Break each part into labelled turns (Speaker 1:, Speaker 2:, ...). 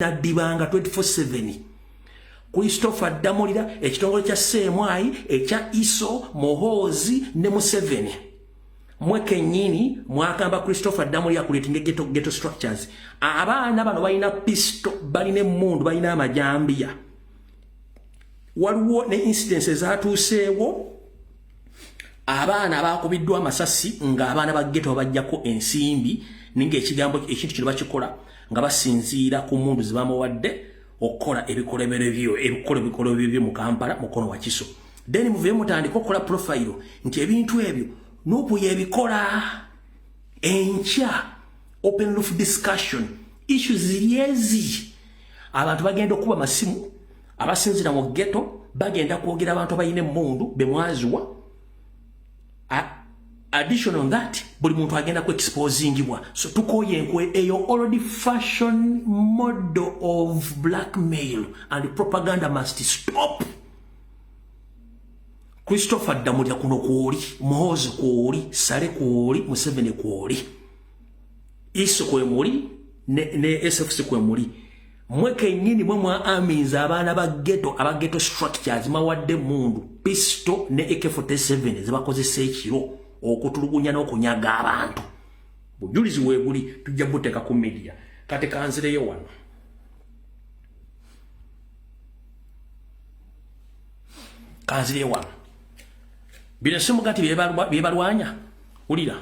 Speaker 1: Naddibanga 24/7. Christopher Damulira, ekitongole kya CMI ekya ISO, Muhoozi ne Museveni, mwe kennyini mwakamba Christopher Damulira creating ghetto structures. Abaana bano balina pistol, balina emmundu, balina amajambiya. Waliwo ne incidents ezatuuseewo, abaana abakubiddwa amasasi ng'abaana ba ghetto babajjako ensimbi, ninga ekigambo ekintu kino bakikola nga basinziira ku mundu ze bamuwadde okukola ebikolobero byo, ebikola ebikolobero byo mu Kampala, mukono wa Kiso. Then muve mutandika okukola profile nti ebintu ebyo NUP yebikola. Enkya open roof discussion, issues ziri ezi, abantu bagenda okuba masimu, abasinzira mu ghetto bagenda kwogera, abantu abalina emmundu bemwaziwa. Addition on that, buli muntu agenda ku exposingibwa. So tukoye enkwe eyo. Already fashion model of blackmail and propaganda must stop. Christopher Damulira, kuno kwoli, Muhoozi kwoli, Sale kwoli, Museveni kwoli, ISO kwemuli ne SFC kwemuli. Mwe kennyini mwe mwa aminza abaana ba ghetto, aba ghetto structures, mawadde mundu, pistol ne AK47 zebakozesa ekiro okutulugunya n'okunyaga abantu. Bujulizi weebuli, tujja buteeka ku media. Kati kanzireyo wano, kanzireyo wano. Bino simuga nti byebalwanya. Wulira.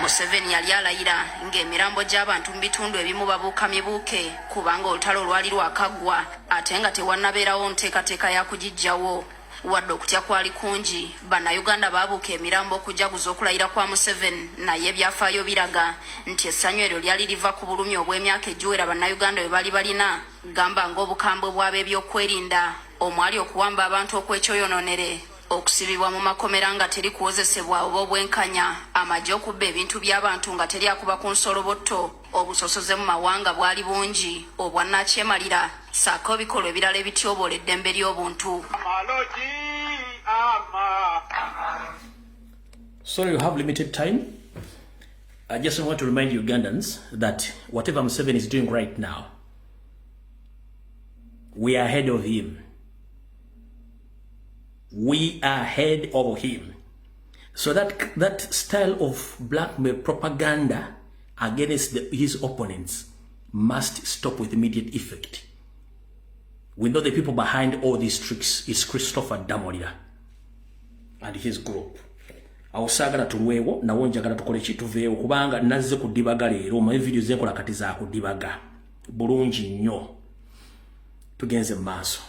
Speaker 2: Museveni yali alayira ng'emirambo gy'abantu mu bitundu ebimu babuuka mibuuke, kubanga olutalo lwali lwakaggwa ate nga tewannabeerawo nteekateeka ya kugiggyawo. Wadde okutya kwali kungi, Bannayuganda baabuuka emirambo okujaguza okulayira kwa Museveni, naye ebyafaayo biraga nti essanyu eryo lyali liva ku bulumi obw'emyaka egiwera Bannayuganda bwe baali balina, gamba ng'obukambwe bw'ab'ebyokwerinda omwali okuwamba abantu okwekyoyononere, okusibibwa mu makomera nga teri kuwozesebwa oba obwenkanya, amagye okubba ebintu by'abantu nga teri akuba ku nsolobotto, obusosoze mu mawanga bwali bungi, obwannakyemalira, ssaako ebikolwa ebirala ebityoboola eddembe ly'obuntu.
Speaker 1: Sorry, you have limited time. I just want to remind Ugandans that whatever Museveni is doing right now, we are ahead of him. We are ahead of him. So that style of blackmail propaganda against his opponents must stop with immediate effect. We know the people behind all these tricks is Christopher Damolira and his group. Awo saagala tulwewo, nawo njagala tukole ki? Tuveewo, kubanga nazze kudibaga leero. Omanyi video zenkola kati za kudibaga bulungi nnyo. Tugenze mu maaso.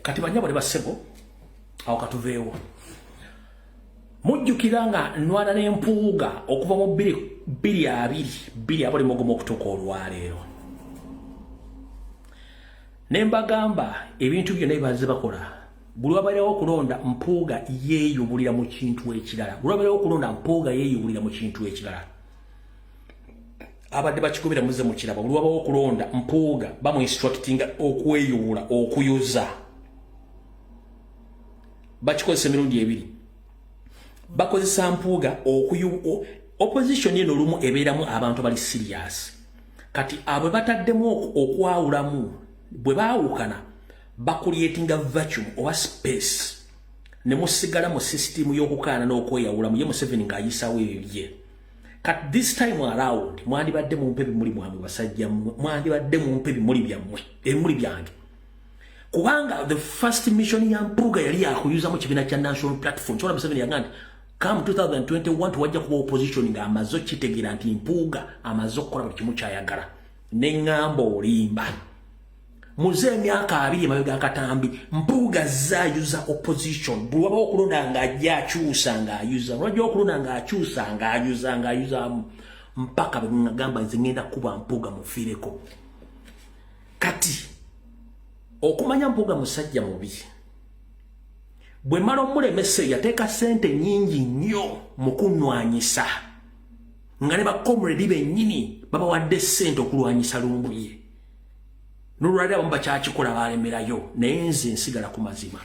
Speaker 1: Kati banyabo ne bassebo, awo katuveewo. Mujjukira nga nwana n'empuuga okuva mu 2022 abali mugumu okutuuka olwaleero, ne mbagamba ebintu byonna ebazze bakola. Buli wabeerewo okulonda, Mpuuga yeeyubulira mu kintu ekirala. Buli wabeerewo okulonda, Mpuuga yeeyubulira mu kintu ekirala. Abadde bakikubira muze mu kiraba. Buli wabawo okulonda, Mpuuga bamuinstructinga okweyubula, okuyuza. Bakikozesa emirundi ebiri. Bakozesa Mpuuga okuyu opposition eno. Olumu ebeeramu abantu abali serious. Kati abo bataddemu okwawulamu, bwe baawukana bacreatinga vacuum oba space ne musigala mu system y'okukaana n'okweyawulamu, ye Museveni ng'ayisawo ebibye. Kati this time around mwandibadde mumpe ebimuli mwamwe, basajja, mwandibadde mumpe ebimuli byammwe, ebimuli byange, kubanga the first mission ya Mpuuga yali yakuyuza mu kibiina kya National Platform. Kyola Museveni yagamba nti come 2021 tuwajja kuba opposition, ng'amaze okitegeera nti Mpuuga amaze okukola buli kimu kyayagala. Neŋŋamba olimba muze emyaka 20 emabega akatambi Mpuuga zaayuza opposition. Buli wabawo okulonda ng'ajja akyusa, ng'ayuza, lwajja okulonda ng'akyusa, ng'ayuza, ng'ayuzaamu, mpaka bwe ngamba nze ŋŋenda kuba Mpuuga mufiireko. Kati okumanya Mpuuga musajja mubi, bwe mala omulemese yateeka ssente nnyingi nnyo mu kunwanyisa, nga ne bacomrade bennyini babawadde ssente okulwanyisa Lumbuye. N'olwaliro abamu bakyakikola, balemerayo, naye nze nsigala ku mazima.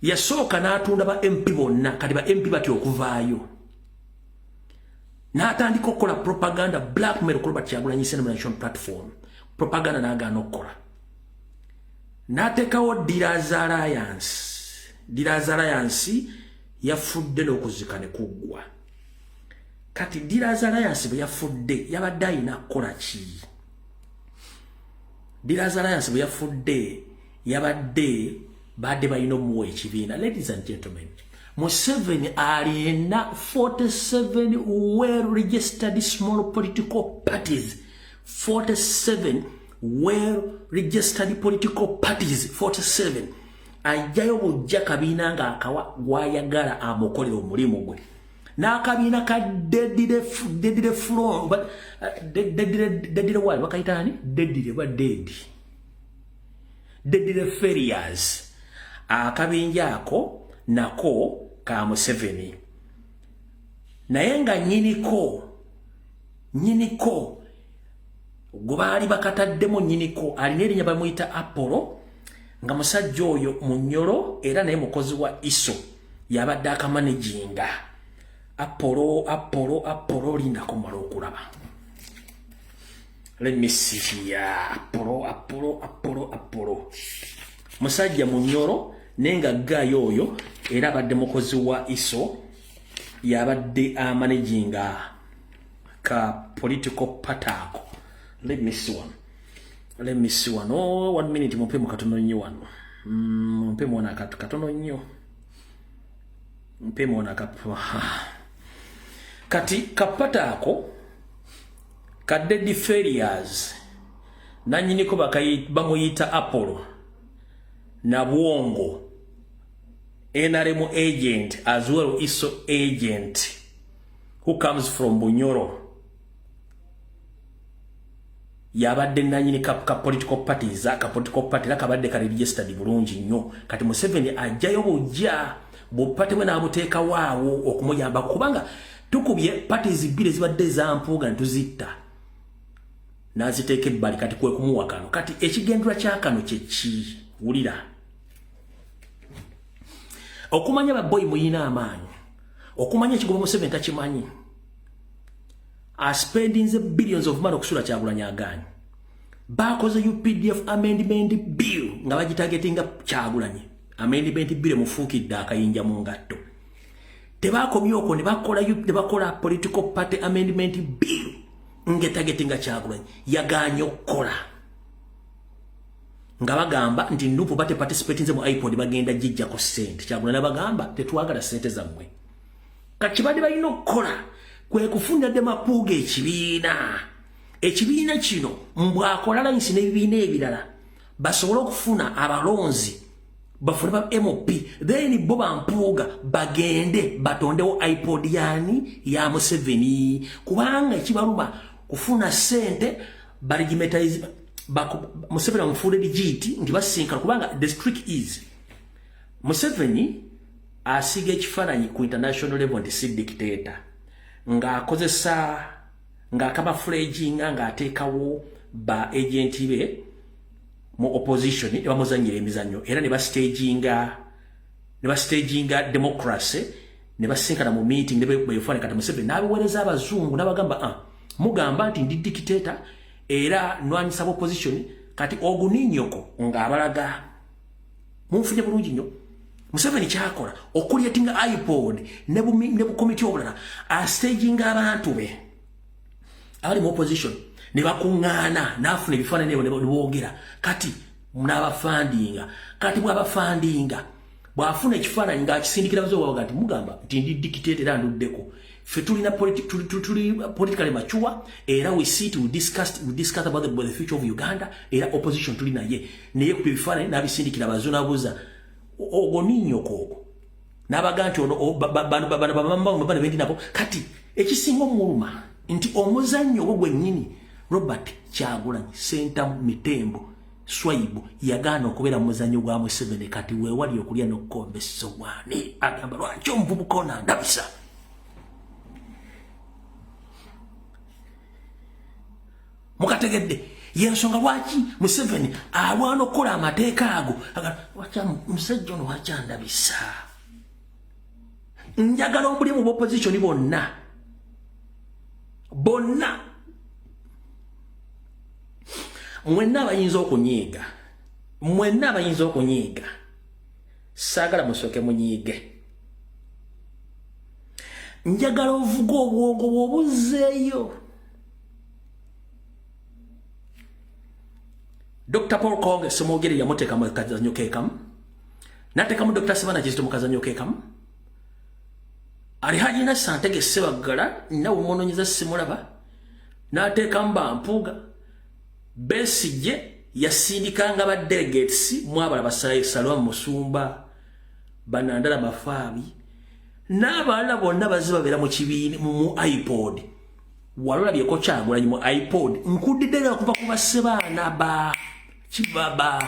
Speaker 1: Yasooka n'atunda ba MP bonna. Kati ba MP batya okuvaayo. N'atandika okukola propaganda, blackmail ku Robert Kyagulanyi Ssentamu National Platform. Propaganda n'agaana okukola, n'ateekawo Dealers Alliance. Dealers Alliance yafudde n'okuzika ne kuggwa. Kati Dealers Alliance bwe yafudde, yabadde ayina kukola ki? Dealers Alliance bwe yafudde, yabadde badde balina omuwa ekibiina. Ladies and gentlemen, Museveni alina 47 well registered small political parties, 47 well registered political parties, 47. Ajjayo bujja kabiina ng'akawa gwayagala amukolera omulimu gwe. N'akabiina ka deadly front, deadly wali bakayita ani, deadly ba deadly failures, akabinja ako nako ka Museveni, naye nga nnyiniko gwe baali bakataddemu, nnyiniko alina erinnya bamuyita Apollo, nga musajja oyo Munyoro era naye mukozi wa ISO, yabadde akamanaginga. Apollo, Apollo, Apollo, lindako mala okulaba. Let me see here. Apollo, Apollo, Apollo, Apollo, musajja Munyoro, naye nga gaayo oyo era abadde mukozi wa ISO, yabadde amanaginga ka political party ako. Let me see one, let me see one. Oh, one minute, mumpe mu katono nnyo wano. Mumpe muona katono nnyo, mpe muona kati ka party ako ka dead failures, nanyiniko bamuyita Apollo Nabwongo, NRM agent as well ISO agent who comes from Bunyoro, yabadde nanyini ka political parties, ka political party era kabadde ka registered bulungi nnyo. Kati Museveni ajjayo bujja bu party bwe n'abuteeka waawo okumuyamba, kubanga tukubye parties bbiri ezibadde ezampuuga ne tuzitta, n'aziteeka ebbali. Kati kwe kumuwa kano. Kati ekigendera kya kano kyeki? Wulira, okumanya baboyi muyina amaanyi, okumanya ekigoba Museveni takimanyi. Aspendinze billions of money okusula Kyagulanyi, agaanyi. Bakoze UPDF Amendment Bill nga bagitargetinga Kyagulanyi. Amendment Bill emufuukidde akayinja mu ngatto. Tebakomye okwo, ne bakola Political Party Amendment Bill ng'etargetinga Kyagulanyi, yagaanye okukola, nga bagamba nti NUP bate participatinze mu IPOD, bagenda gijjako ssente. Kyagulanyi nabagamba, "Tetwagala ssente zammwe." Kati badde balina okukola kwe kufunira demapuuga ekibiina. Ekibiina kino mbwakola alliance n'ebibiina ebirala, basobole okufuna abalonzi, bafune ba MP, then bo bampuuga bagende batondewo IPOD yani ya Museveni, kubanga ekibaluma kufuna ssente balegitimize Museveni, amufuule legit nti basinkana. Kubanga the trick is Museveni asiga ekifaananyi ku international level nti si dictator, ng'akozesa, ng'acamouflaginga, ng'ateekawo ba agent be mu opposition ne bamuzanyira emizannyo, era ne bastaginga democracy, ne basinkana mu meeting ne befaana. Kati Museveni n'abiweereza abazungu n'abagamba, "Ah, mugamba nti ndi dictator era nwanyisa opposition, kati oguninyoko." Ng'abalaga munfunye bulungi nnyo. Museveni kyakola okucreatinga IPOD ne bukomiti obulala, astaginga abantu be abali mu opposition ne bakuŋŋaana, n'afuna ebifaananyi ebyo ne boogera. Kati n'abafundinga. Kati bw'abafundinga, bw'afuna ekifaananyi ng'akisindikira bazobaga nti, "Mugamba nti ndi dictator era nduddeko. Ffe tulina tuli politically mature, era we sit, we discuss about the future of Uganda, era opposition tuli naye." Naye ku ebifaananyi n'abisindikira abazo, n'abuuza, "Ogwo ninnyoko ogwo?" N'abaga nti ono bano bano bendi nabo. Kati ekisinga omuluma nti omuzannyo ogwo gwennyini Robert Kyagulanyi Sentamu Mitembo Swaibu yagaana okubeera mu muzannyo gwa Museveni. Kati weewali okulya n'okukomba essowaani, agamba, "Lwaki omuvubuka ono andabisa?" Mukategedde. Yensonga lwaki Museveni alwana okukola amateeka ago. Musajja ono wakyandabisa. Njagala omulimu mu opposition bonna. Bonna. Mwenna abayinza okunyiiga. Mwenna abayinza okunyiiga. Saagala musooke munyiige. Njagala ovuga obwongo bw'obuzzeeyo. Dr. Paul Konge Ssemwogerere yamuteeka mu kazannyo ke kamu. N'ateekamu Dr. Ssebaana Kizito mu kazannyo ke kamu. Alhaji Nasser Ntege Ssebaggala nawe munoonyeza simulaba. N'ateekamu Bampuuga. Besigye yasindikanga ba delegates mwabala basaye Salwa Musumba, Banandala Mafaabi n'abalala bonna bazze babeera mu kibiina mu iPod. Walolabyeko Kyagulanyi mu iPod. Nkudidde okuva ku bassebaana ba kibaba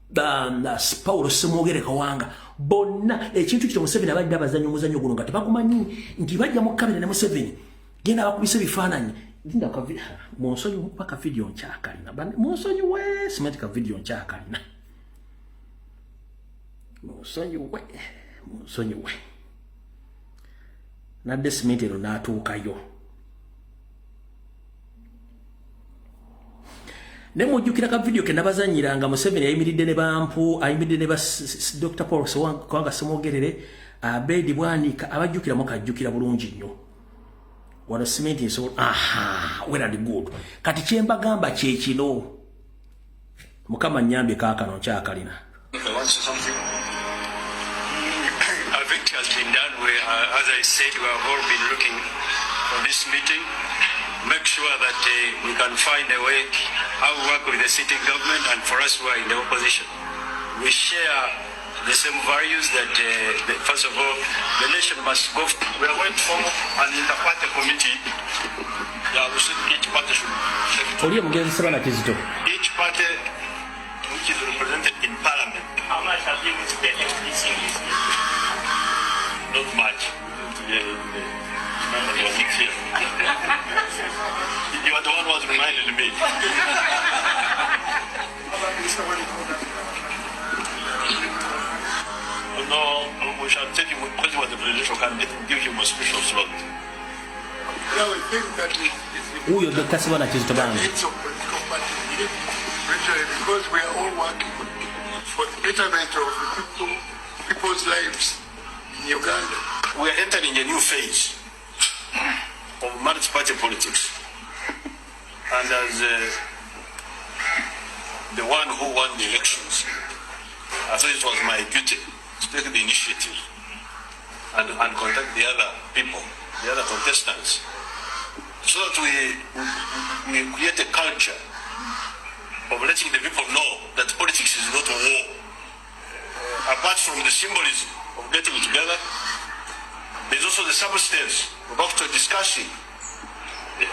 Speaker 1: ba Paulo Ssemwogerere Kawanga bonna. Ekintu kino Museveni abadde abazannya omuzannyo guno nga tebagumanyi nti bajja mu kamera ne Museveni genda bakubisa ebifaananyi. Linda ka munsonyiwe kuba ka video nkyakalina. Munsonyiwe simati ka video nkyakalina. Munsonyiwe, munsonyiwe. Nadde simenti eno n'atuukayo. Ne mujjukira ka video ke nabazannyiranga Museveni ayimiridde ne bampu, ayimiridde ne ba Dr. Paul Kawanga Ssemwogerere, Abedi Bwanika, abajjukira mukajjukira bulungi nnyo. Wano simenti nsobola, aha, well and good. Kati kye mbagamba kye kino. Mukama nnyambye kaakano nkyakalina.
Speaker 3: A victory has been done. We, as I said, we have all been looking for this meeting. Make sure that we can find a way how we work with the city government, and for us who are in the opposition, we share the same values that, first of all, the nation must go.
Speaker 4: We are going to form an inter-party committee. Yeah, we should, each party should take
Speaker 1: Oli omugenzi Ssebaana Kizito.
Speaker 4: Each party which is represented in parliament.
Speaker 5: How much have you used the FDC list?
Speaker 4: Not much. Yeah, here. You are the one who has reminded me. No, we shall tell you because you are the presidential candidate, give him a special slot.
Speaker 6: Yeah, we think that
Speaker 1: Huyo Dr. Ssebaana Kizito bambi.
Speaker 6: It's a political party here, because we are all working for the betterment of the people's lives in Uganda.
Speaker 4: We are entering a new phase of multi-party politics. And as the one who won the elections, I thought it was my duty to take the initiative and contact the other people, the other contestants, so that we create a culture of letting the people know that politics is not a war. Apart from the symbolism of getting together, there's also the substance of actually discussing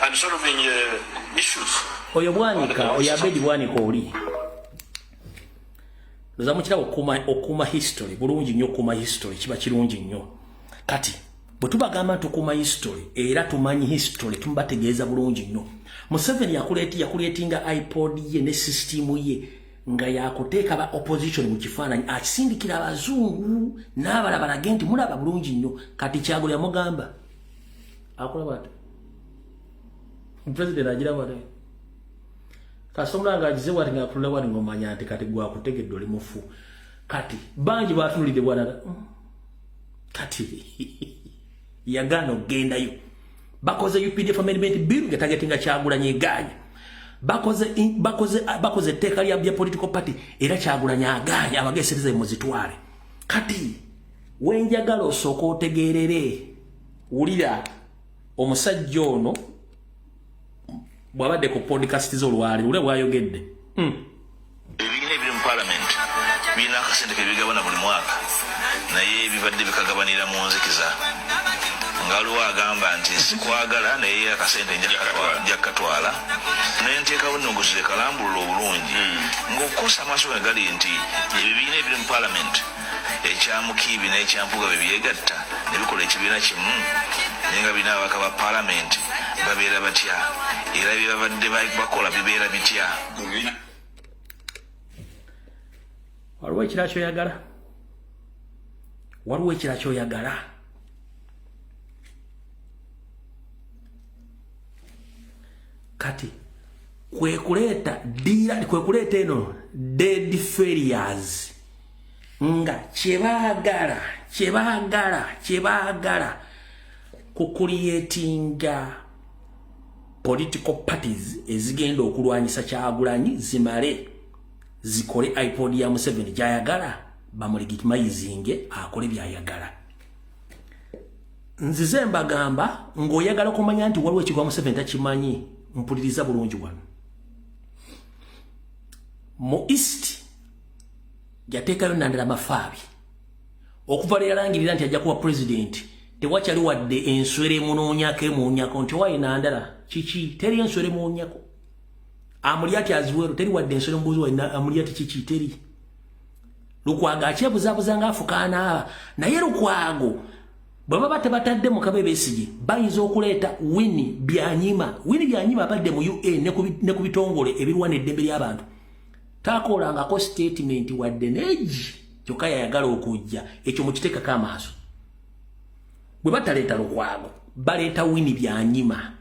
Speaker 4: and solving issues.
Speaker 1: Oyo Bwanika, oyo Abedi Bwanika oli. Ndoza mukiraba okuuma history, bulungi nnyo okuuma history, kiba kirungi nnyo. Kati, bwe tubagamba nti tukuuma history, era tumanyi history, tumubategeeza bulungi nnyo. Museveni yakuleetinga iPod ye ne system ye nga yakuteeka ba opposition mu kifaananyi, akisindikira abazungu n'abalala balage nti mulaba bulungi nnyo. Kati Kyagulanyi yamugamba, akola bw'ati. President agira bw'ati. Kasita ng'agize bw'ati ng'atunula bw'ati ng'omanya nti kati gwakutegedde oli mufu. Kati bangi batunulidde bw'alaga. Kati yagaana okugendayo. Bakoze UPDF amendment bill nga targetinga Kyagulanyi egaanye. Bakoze etteeka lya political party era Kyagulanyi agaanye abageesereza muzitwale. Kati wenjagala osooka otegeerere, wulira omusajja ono bw'abadde ku podcast z'olwaleero, wulira bw'ayogedde.
Speaker 7: Ebibiina ebiri mu parliament birina akasente kebigabana buli mwaka, naye bibadde bikagabanira mu nzikiza, nga waliwo agamba nti sikwagala naye akasente nja kukatwala. Naye nteekawo ennongosere kalambulula obulungi ng'okukosa amaaso ge gali nti ebibiina ebiri mu parliament, ekya Mukiibi n'ekya Mpuuga bye byegatta ne bikola ekibiina kimu, naye nga birina ababaka ba parliament. Babeera batya era bye babadde bakola bibeera bitya?
Speaker 1: Waliwo ekirala kyoyagala? Waliwo ekirala kyoyagala? Kati kwe kuleeta dira, kwe kuleeta eno dead failures nga kyebaagala kyebaagala kucreatinga political parties ezigenda okulwanyisa Kyagulanyi, zimale zikole iPod ya Museveni gyayagala, bamulegitimizinge akole byayagala. Nzize mbagamba ng'oyagala kumanya nti waliwo ekigwa Museveni takimanyi, mpuliriza bulungi wano. Mu East yateekayo Nandala Mafaabi. Okuva lwe yalangirira nti ajja kuba president, tewakyali wadde enswera emunoonyako emuwunyako nti owaye Nandala kiki, teri enswera emuwunyako. Amuriat aziwero teri wadde enswera emubuuzi wa Amuriat kiki, teri. Lukwago akyebuzaabuza ng'afukaana, naye Lukwago bwe baba tebatadde mu Kabe Besigye bayinza okuleeta Winnie Byanyima. Winnie Byanyima abadde mu UN ne ku bitongole ebirwana eddembe ly'abantu, takolangako statement wadde neegi, kyokka yayagala okujja. Ekyo mukiteekako amaaso. Bwe bataleeta Lukwago baleeta Winnie Byanyima.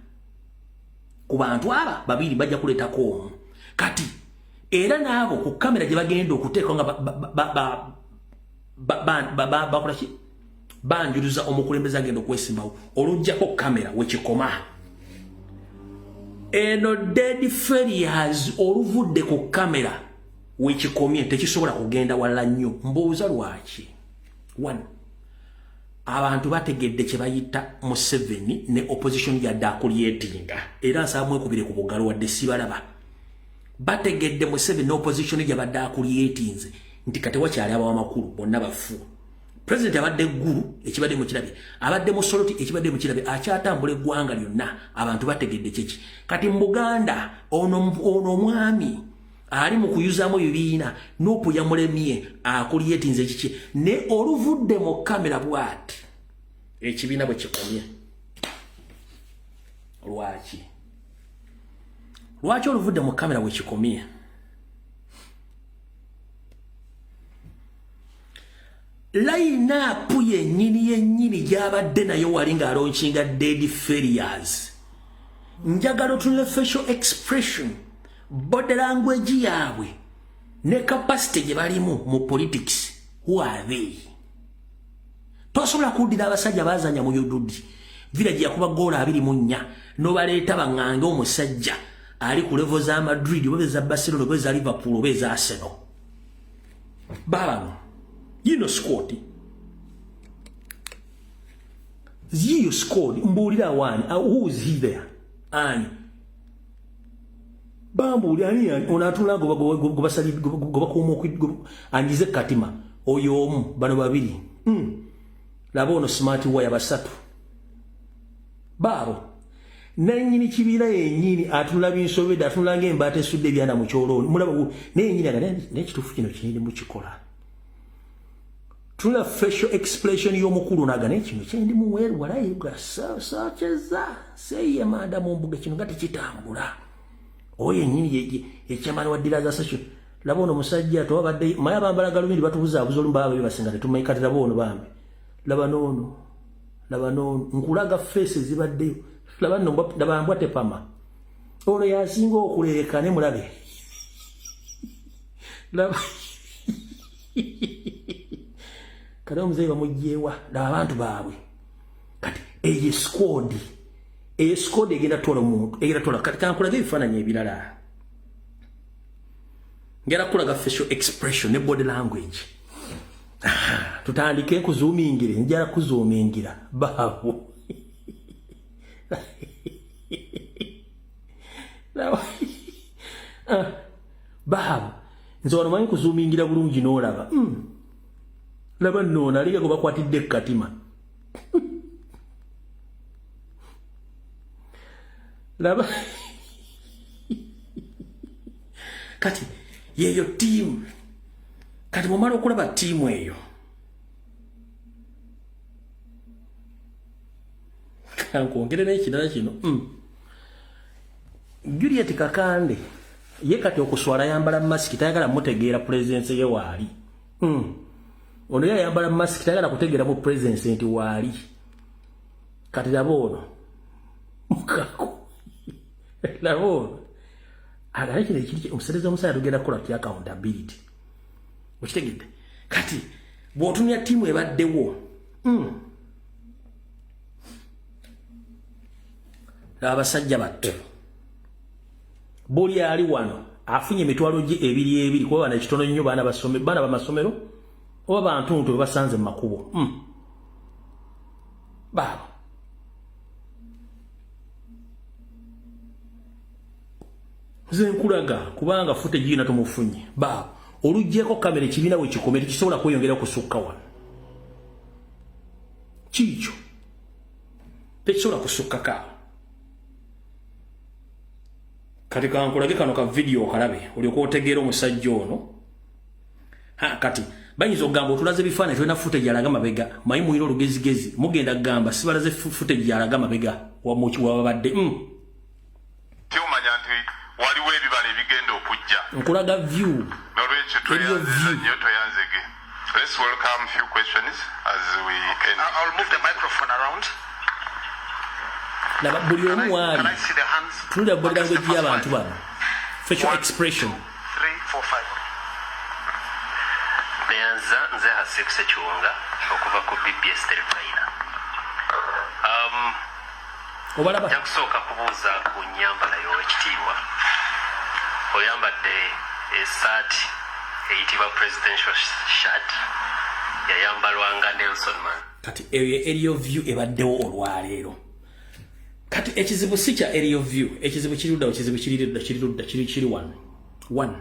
Speaker 1: Ku bantu aba babiri bajja kuleetako omu. Kati era n'abo ku kamera gye bagenda okuteeka nga bakola ki, banjuluza omukulembeze agenda okwesimbawo, oluggyako kamera wekikoma. Eno dead failures oluvudde ku kamera wekikomye, tekisobola kugenda wala nnyo. Mbuuza lwaki? One, abantu bategedde kye bayita Museveni ne opposition yadde acreatinga, era nsaba mwekubire ku bugalo wadde sibalaba. Bategedde Museveni ne opposition gyabadde acreatinze nti kati wakyali abawamakulu bonna bafu. President abadde Gulu, ekibadde mukirabye, abadde mu Soroti, ekibadde mukirabye, akyatambula eggwanga lyonna, abantu bategedde kiki. Kati mu Buganda ono omwami ali mu kuyuzaamu ebibiina, NUP yamulemye, acreatinze kiki, ne oluvudde mu kamera bw'ati ekibiina bwe kikomye. Lwaki? Lwaki oluvudde mu kamera bwe kikomye? Line-up yennyini yennyini gy'abadde nayo wali ng'alaunchinga dead failures. Njagala otunule facial expression, body language yaabwe ne capacity gye balimu mu politics. Who are they? Tosobola kuddira abasajja baazanya mu Yududi Villa gye yakuba goolo 24 n'obaleeta baŋŋange omusajja ali ku level za Madrid oba eza Barcelona oba eza Liverpool oba eza Arsenal. Babano yino squad, yiyo squad, mbuulira awaani, who is he there? Ani bambuuli ani ono atula gwe bakuuma anjize katima oyo omu, bano babiri. Laba ono smart wire, basatu baabo. Nannyini kibiina yennyini atunula binsobedde, atunula ng'embaata esudde ebyana mu kyolooni. Mulaba naye yennyini aga naye kituufu kino kiri mukikola. Tunula facial expression y'omukulu naga naye kino kyendi muweeru walayi sokyeza seeyemanda mu mbuga, kino nga tekitambula. Oyo yennyini yekyamani wa Dealers Association. Laba ono musajja tobabadde maye abambala galubindi batubuzaabuza olumu baba bebasinga tetumanyi. Kati laba ono bambi, laba noono, laba noono, nkulaga face ezibaddeyo. Laba nno, laba mbwa tepama, ono yasinga okuleeka ne mulabe. Laba kati omuzeeyi bamugjewa, laba abantu baabwe. Kati eyo squad, eyo squad egenda twala omuntu, egenda twala. Kati kankulaga ebifaananyi ebirala, ngera kulaga facial expression ne body language. Tutandike nkuzumingire, njala kuzumingira baabo. Baabo nze wano manyi kuzumingira bulungi n'olaba. Laba nno alinga gwe bakwatidde katima. Laba kati yeyo ttiimu. Kati bwomala okulaba ttiimu eyo, kankwongere n'ekirala kino. Juliet Kakande ye kati okuswala yambala masiki, tayagala mutegeera presence ye waali. Ono ye yambala masiki, tayagala kutegeera mu presence nti waali. Kati laba ono mukako, laba ono agale kino ekiri omusereza omusajja tugenda kukola ki accountability, okitegedde? Kati bw'otunula ttiimu ebaddewo, abasajja battu buli ali wano afunye emitwalo gye ebiri ebiri, kuba bana ekitono nnyo, baana basome, baana bamasomero oba bantu ntu bebasanze mu makubo. Baabo nze nkulaga kubanga footage yina tumufunye. Baabo oluggyeko kamera, ekibiina we kikome tekisobola kweyongera kusukka wano, kiikyo tekisobola kusukkako. Kati kankulage kano ka video okalabe olyoka otegeera omusajja ono. Ha, kati bayinza okugamba otulaze ebifaananyi, tolina footage alaga mabega. Manyi muyina olugezigezi, mugenda kugamba sibalaze footage alaga mabega wababadde.
Speaker 8: Kyomanya nti waliwo ebibala ebigenda okujja.
Speaker 1: Nkulaga view.
Speaker 8: Nolwekyo
Speaker 1: Eriyo
Speaker 8: tweyanziza
Speaker 1: view.
Speaker 8: nnyo, tweyanzege. Let's welcome few questions as we end.
Speaker 9: I'll move the microphone around.
Speaker 1: Laba buli
Speaker 9: Can I,
Speaker 1: omu waali.
Speaker 9: can I see the hands?
Speaker 1: Tunulira body
Speaker 9: Okay,
Speaker 1: language
Speaker 9: the first
Speaker 1: y'abantu
Speaker 9: one.
Speaker 1: bano, facial
Speaker 9: One,
Speaker 1: expression.
Speaker 9: two, three, four, five.
Speaker 5: Neyanza, nze Hasif Sekiwunga okuva ku BBS Terefayina.
Speaker 1: Obalaba?
Speaker 5: Nja kusooka kubuuza ku nnyambala y'owekitiibwa. Oyambadde essaati eyitibwa presidential shirt, yayambalwanga Nelson Man.
Speaker 1: Kati eyo eriyo view ebaddewo olwaleero. Kati ekizibu si kya area view, ekizibu kiri ludda, ekizibu kiri ludda, kiri ludda, kiri one one.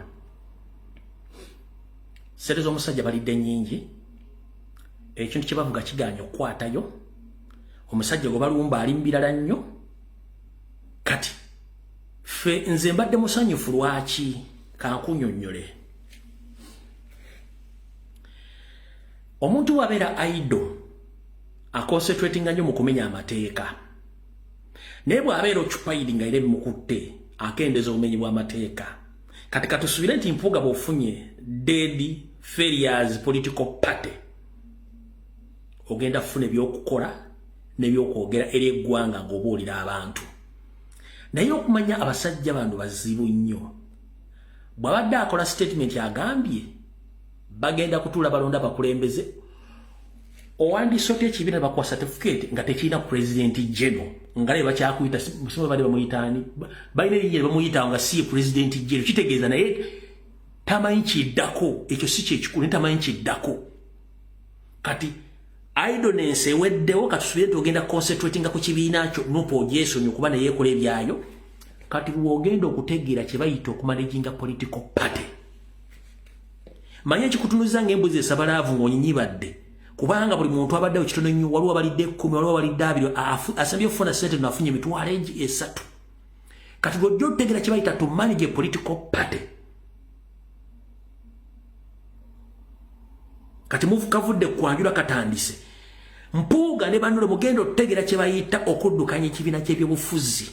Speaker 1: Sente z'omusajja balidde nnyingi, ekintu kye bavuga kigaanye okukwatayo. Omusajja gwe balumba ali mu birala nnyo. Kati ffe nze mbadde musanyufu. Lwaki? Kankunyonnyole. Omuntu wabeera idle aconcentratinga nnyo mu kumenya amateeka, naye bw'abeera occupied nga era ebimukutte, akendeeza obumenyi bw'amateeka. Kati katusubire nti Mpuuga bw'ofunye dead failures political party, ogenda kufuna ebyokukola n'ebyokwogera eri eggwanga ng'obuulira abantu. Naye okumanya abasajja bano bazibu nnyo, bw'abadde akola statement agambye bagenda kutuula balonda abakulembeze. Owandiisa otya ekibiina bakuwa certificate nga tekirina president general, nga naye bakyakuyita simu bali bamuyitaani, balina erinnya lye bamuyita nga si ye president general? Kitegeeza naye tamanyi kiddako. Ekyo si kyekikulu, naye tamanyi kiddako. Kati idleness eweddewo. Katusubire nti ogenda concentratinga ku kibiina kyo, NUP ogyesonyi okuba neyeekola ebyayo. Kati bw'ogenda okutegeera kye bayita okumanaginga political party, manye ekikutunuza ng'embuzi esabalaavu ng'onyinyibadde, kubanga buli muntu abaddewo kitono nnyo. Waliwo abalidde 10, waliwo abalidde 20, asabye okufuna sente nafunye 300,000. Kati lwojja otutegeera kye bayita to manage a political party. Kati muvu kavudde kwanjula katandise. Mpuuga ne banule mugenda otutegeera kye bayita okuddukanya ekibiina ky'ebyobufuzi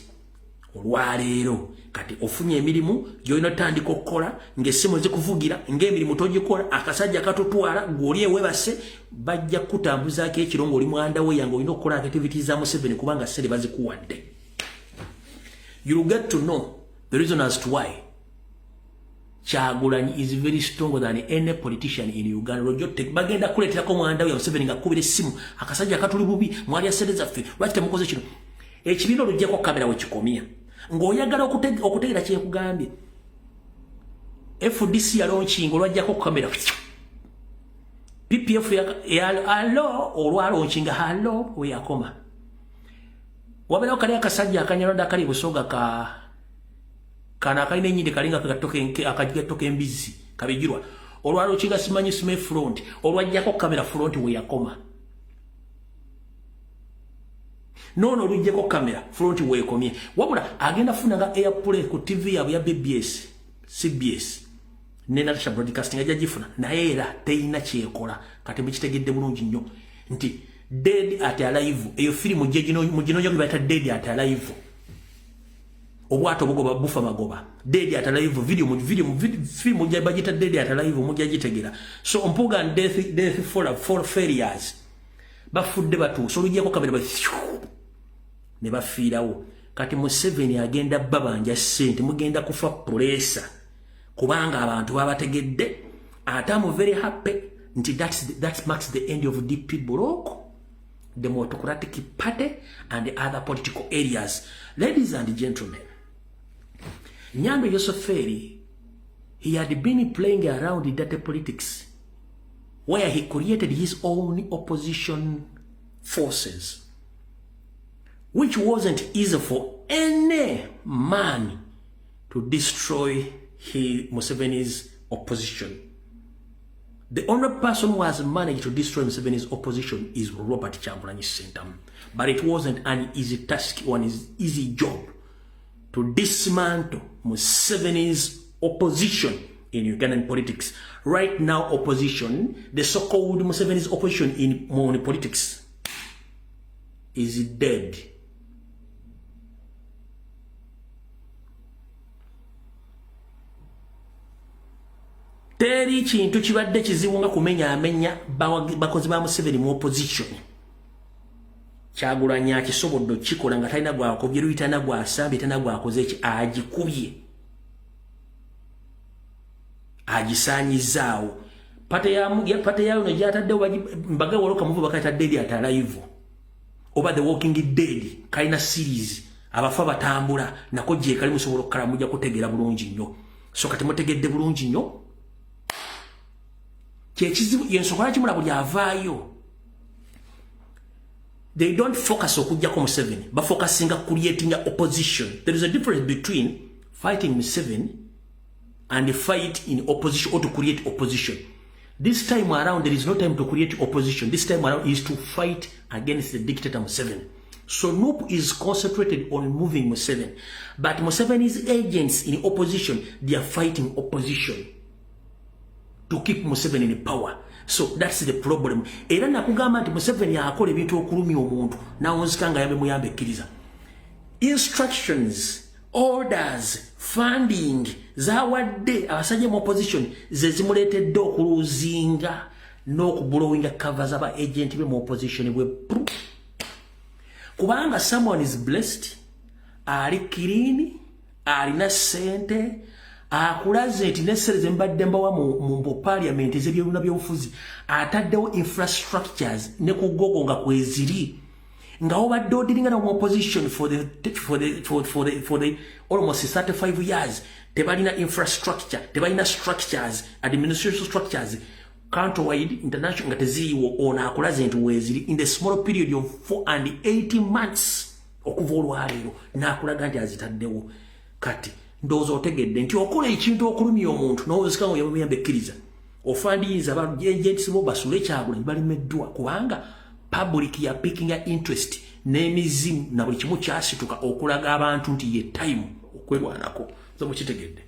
Speaker 1: olwaleero. Kati ofunye emirimu gyolina otandika okukola ng'essimu zikuvugira, ng'emirimu togikola, akasajja katutwala gw'oli ewebase, bajja kukutambuzaako ekiro ng'oli mwandawe yange, olina okukola activities za Museveni kubanga ssente bazikuwadde. You will get to know the reason as to why Kyagulanyi is very stronger than any politician in Uganda. Rojo bagenda kuleeterako mwanda we Museveni ng'akubira essimu, akasajja katuli bubi, mwalya ssente zaffe, lwaki temukoze kino? Ekibiina oluggyako kamera we kikomya. Ng'oyagala okutegeera kyekugambye. FDC yalaunchinga olwajjako kamera. PPF ya alo olwalaunchinga halo we yakoma. Wabeerawo kali akasajja akanyarwanda akali Busoga ka kana akalina ennyindi kalinga akagatto k'embizzi kabigirwa, olwalaunchinga simanyi sime front, olwajjako kamera front we yakoma. Noono oluggyeko kamera front weekomye. Wabula agenda funa nga airplay ku TV yaabwe ya BBS, CBS ne Natasha Broadcasting ajja gifuna, naye era teyina kyekola. Kati mukitegedde bulungi nnyo nti Dead at Alive, eyo firimu muginoonya gye bayita Dead at Alive. Obwato bugoba bufa magoba. Dead at alive video mu video mu film bagita dead at alive mujja gitegera. So Mpuuga and death for failures. Bafudde batuuse oluggyako kabiri ba ne bafiirawo. Kati Museveni agenda babanja ssente, mugenda kufa pressure kubanga abantu babategedde. Ate am very happy nti that marks the end of DP Bloc, Democratic Party and the other political areas. Ladies and gentlemen, Nyando Yosoferi, he had been playing around in dirty politics where he created his own opposition forces, which wasn't easy for any man to destroy Museveni's opposition. The only person who has managed to destroy Museveni's opposition is Robert Kyagulanyi Ssentamu. But it wasn't an easy task or an easy job to dismantle Museveni's opposition in Ugandan politics. Right now, opposition, the so-called Museveni's opposition in politics, is dead. Teri kintu kibadde kizibu nga kumenya amenya bakozi ba Museveni mu opposition. Kyagulanyi akisobodde okukikola nga talina gwakubye, luyitana gwasambye, talina gwakoze ki, agikubye agisaanyizaawo. Party yayo ne gyataddewo mbaga waloka muvu bakayita Dead at Alive oba The Walking Dead, kalina series abafa batambula nako gye kali, musobola okukala mujja kutegeera bulungi nnyo. So kati mutegedde bulungi nnyo kyekizibu yensonga kimula buli avaayo. They don't focus okuggyako Museveni, bafocusinga creating opposition. There is a difference between fighting Museveni and fight in opposition or to create opposition. This time around there is no time to create opposition. This time around is to fight against the dictator Museveni. So NUP is concentrated on moving Museveni, but Museveni's agents in opposition, they are fighting opposition to keep Museveni in power. So that's the problem. Era nakugamba nti Museveni akola ebintu okulumya omuntu nawunzika nga yambe muyambe ekkiriza. Instructions, orders, funding zawadde abasajja mu opposition ze zimuleetedde okuluzinga n'okublowinga cover z'aba agent be mu opposition bwe. Kubanga someone is blessed, ali clean, alina ssente, akulaze nti nessere ze mbadde mbawa mu parliament ez'ebyobuna byobufuzi, ataddewo infrastructures ne ku Google nga kweziri, nga obadde odiringa mu opposition for the almost 35 years, tebalina infrastructure, tebalina structures, administration structures, countrywide, international, nga teziriiwo. Ono akulaze nti weeziri in the small period of 4 and 80 months okuva olwaleero, n'akulaga nti azitaddewo. Kati ndowooza otegedde nti okola ekintu okulumya omuntu n'owozeka nga yamuyamba ekkiriza ofandiyinza ba agents bo basule Kyagulanyi balemeddwa kubanga public ya picking interest n'emizimu na buli kimu kyasituka okulaga abantu nti ye time okwerwanako. So mukitegedde.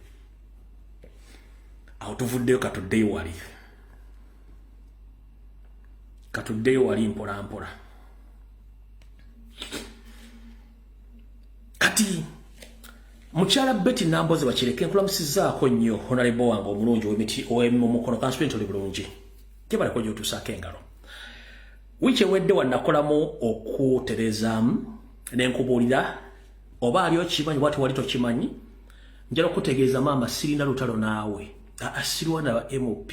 Speaker 1: Awo tuvuddeyo, katuddeyo wali mpola mpola. Kati mukyala Betty Namboze Bakireke, nkulamusizaako nnyo, honorable wange omulungi ow'emiti ow'omukono constituent, oli bulungi? Gyebaleko gy'otuusaako engalo. Wiiki ewedde wannakolamu okuterezaamu ne nkubuulira oba ali okimanyi oba tewali tokimanyi. Njala okutegeeza maama, sirina lutalo naawe, sirwana ba MP,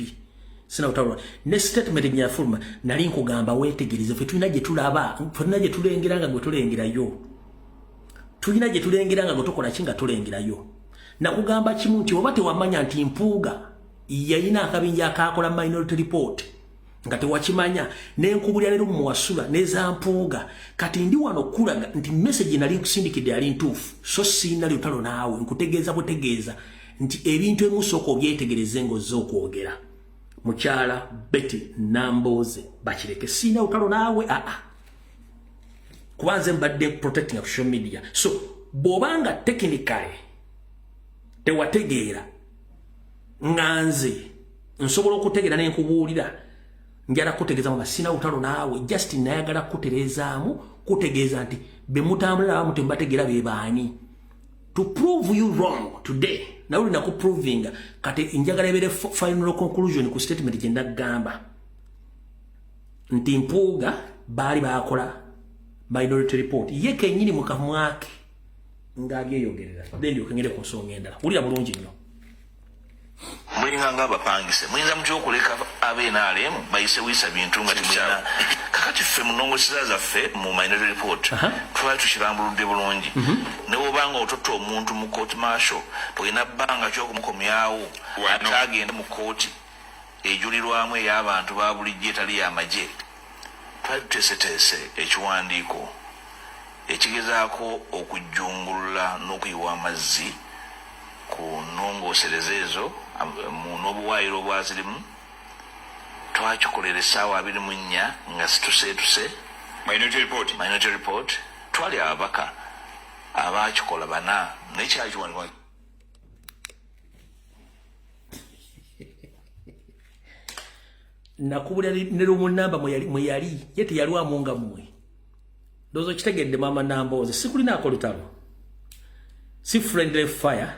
Speaker 1: sina lutalo ne statement nyafuluma. Nali nkugamba weetegereze, ffe tulina gye tulaba, ffe tulina gye tulengera nga gwe tulengerayo, tulina gye tulengera nga gwe tukola ki nga tulengerayo. Nakugamba kimu nti oba tewamanya nti Mpuuga yalina akabinja akakola Minority Report, nga tewakimanya, nenkubulira leero muwasula neza Mpuuga. Kati ndi wano kulaga nti message nali nkusindikidde yali ntuufu. So sirina lutalo naawe, nkutegeeza butegeeza nti ebintu ebimu sooka obyetegereze ng'ozze okwogera. Mukyala Betty Namboze Bakireke, sirina lutalo naawe, aa, kuba nze mbadde protecting social media. So bw'obanga technically tewategeera nga nze nsobola okutegeera nenkubuulira, njala kutegeeza mama, sina lutalo naawe, just nayagala kutereezaamu kutegeeza nti be mutambulira abamu temubategeera be baani. To prove you wrong today, nawe olina kuprovinga. Kati njagala ebeere final conclusion ku statement gye ndagamba nti Mpuuga baali bakola minority report, ye kennyini mu kamwake ng'abyeyogerera. Then ndyoke ngende ku nsonga endala. Wulira bulungi nnyo.
Speaker 7: Mulinga nga abapangise, muyinza mutya okuleka abe NRM bayise wisa bintu nga temulina? Kakati ffe mu nnongoseza zaffe mu minority report twali tukirambuludde bulungi. Ne bwobanga ototta omuntu mu court martial, tolina bbanga kyokumukomyawo ate agende mu kooti ejulirwamu ey'abantu ba bulijjo etali y'amagye. Twali tuteeseteese ekiwandiiko ekigezaako okujjungulula n'okuyiwa amazzi ku nnongoosereza ezo n'obuwaayiro obwazirimu. Twakikolera essaawa 24 nga situseetuse.
Speaker 8: Minority report.
Speaker 7: Minority report, twali ababaka abaakikola bana, naye kyali kiwandiiko.
Speaker 1: Nakubulira ne lumunamba mwe yali ye teyalwamu nga mmwe. Ndowooza okitegedde, maama Nambooze. Sikulinaako lutalo, si friendly fire,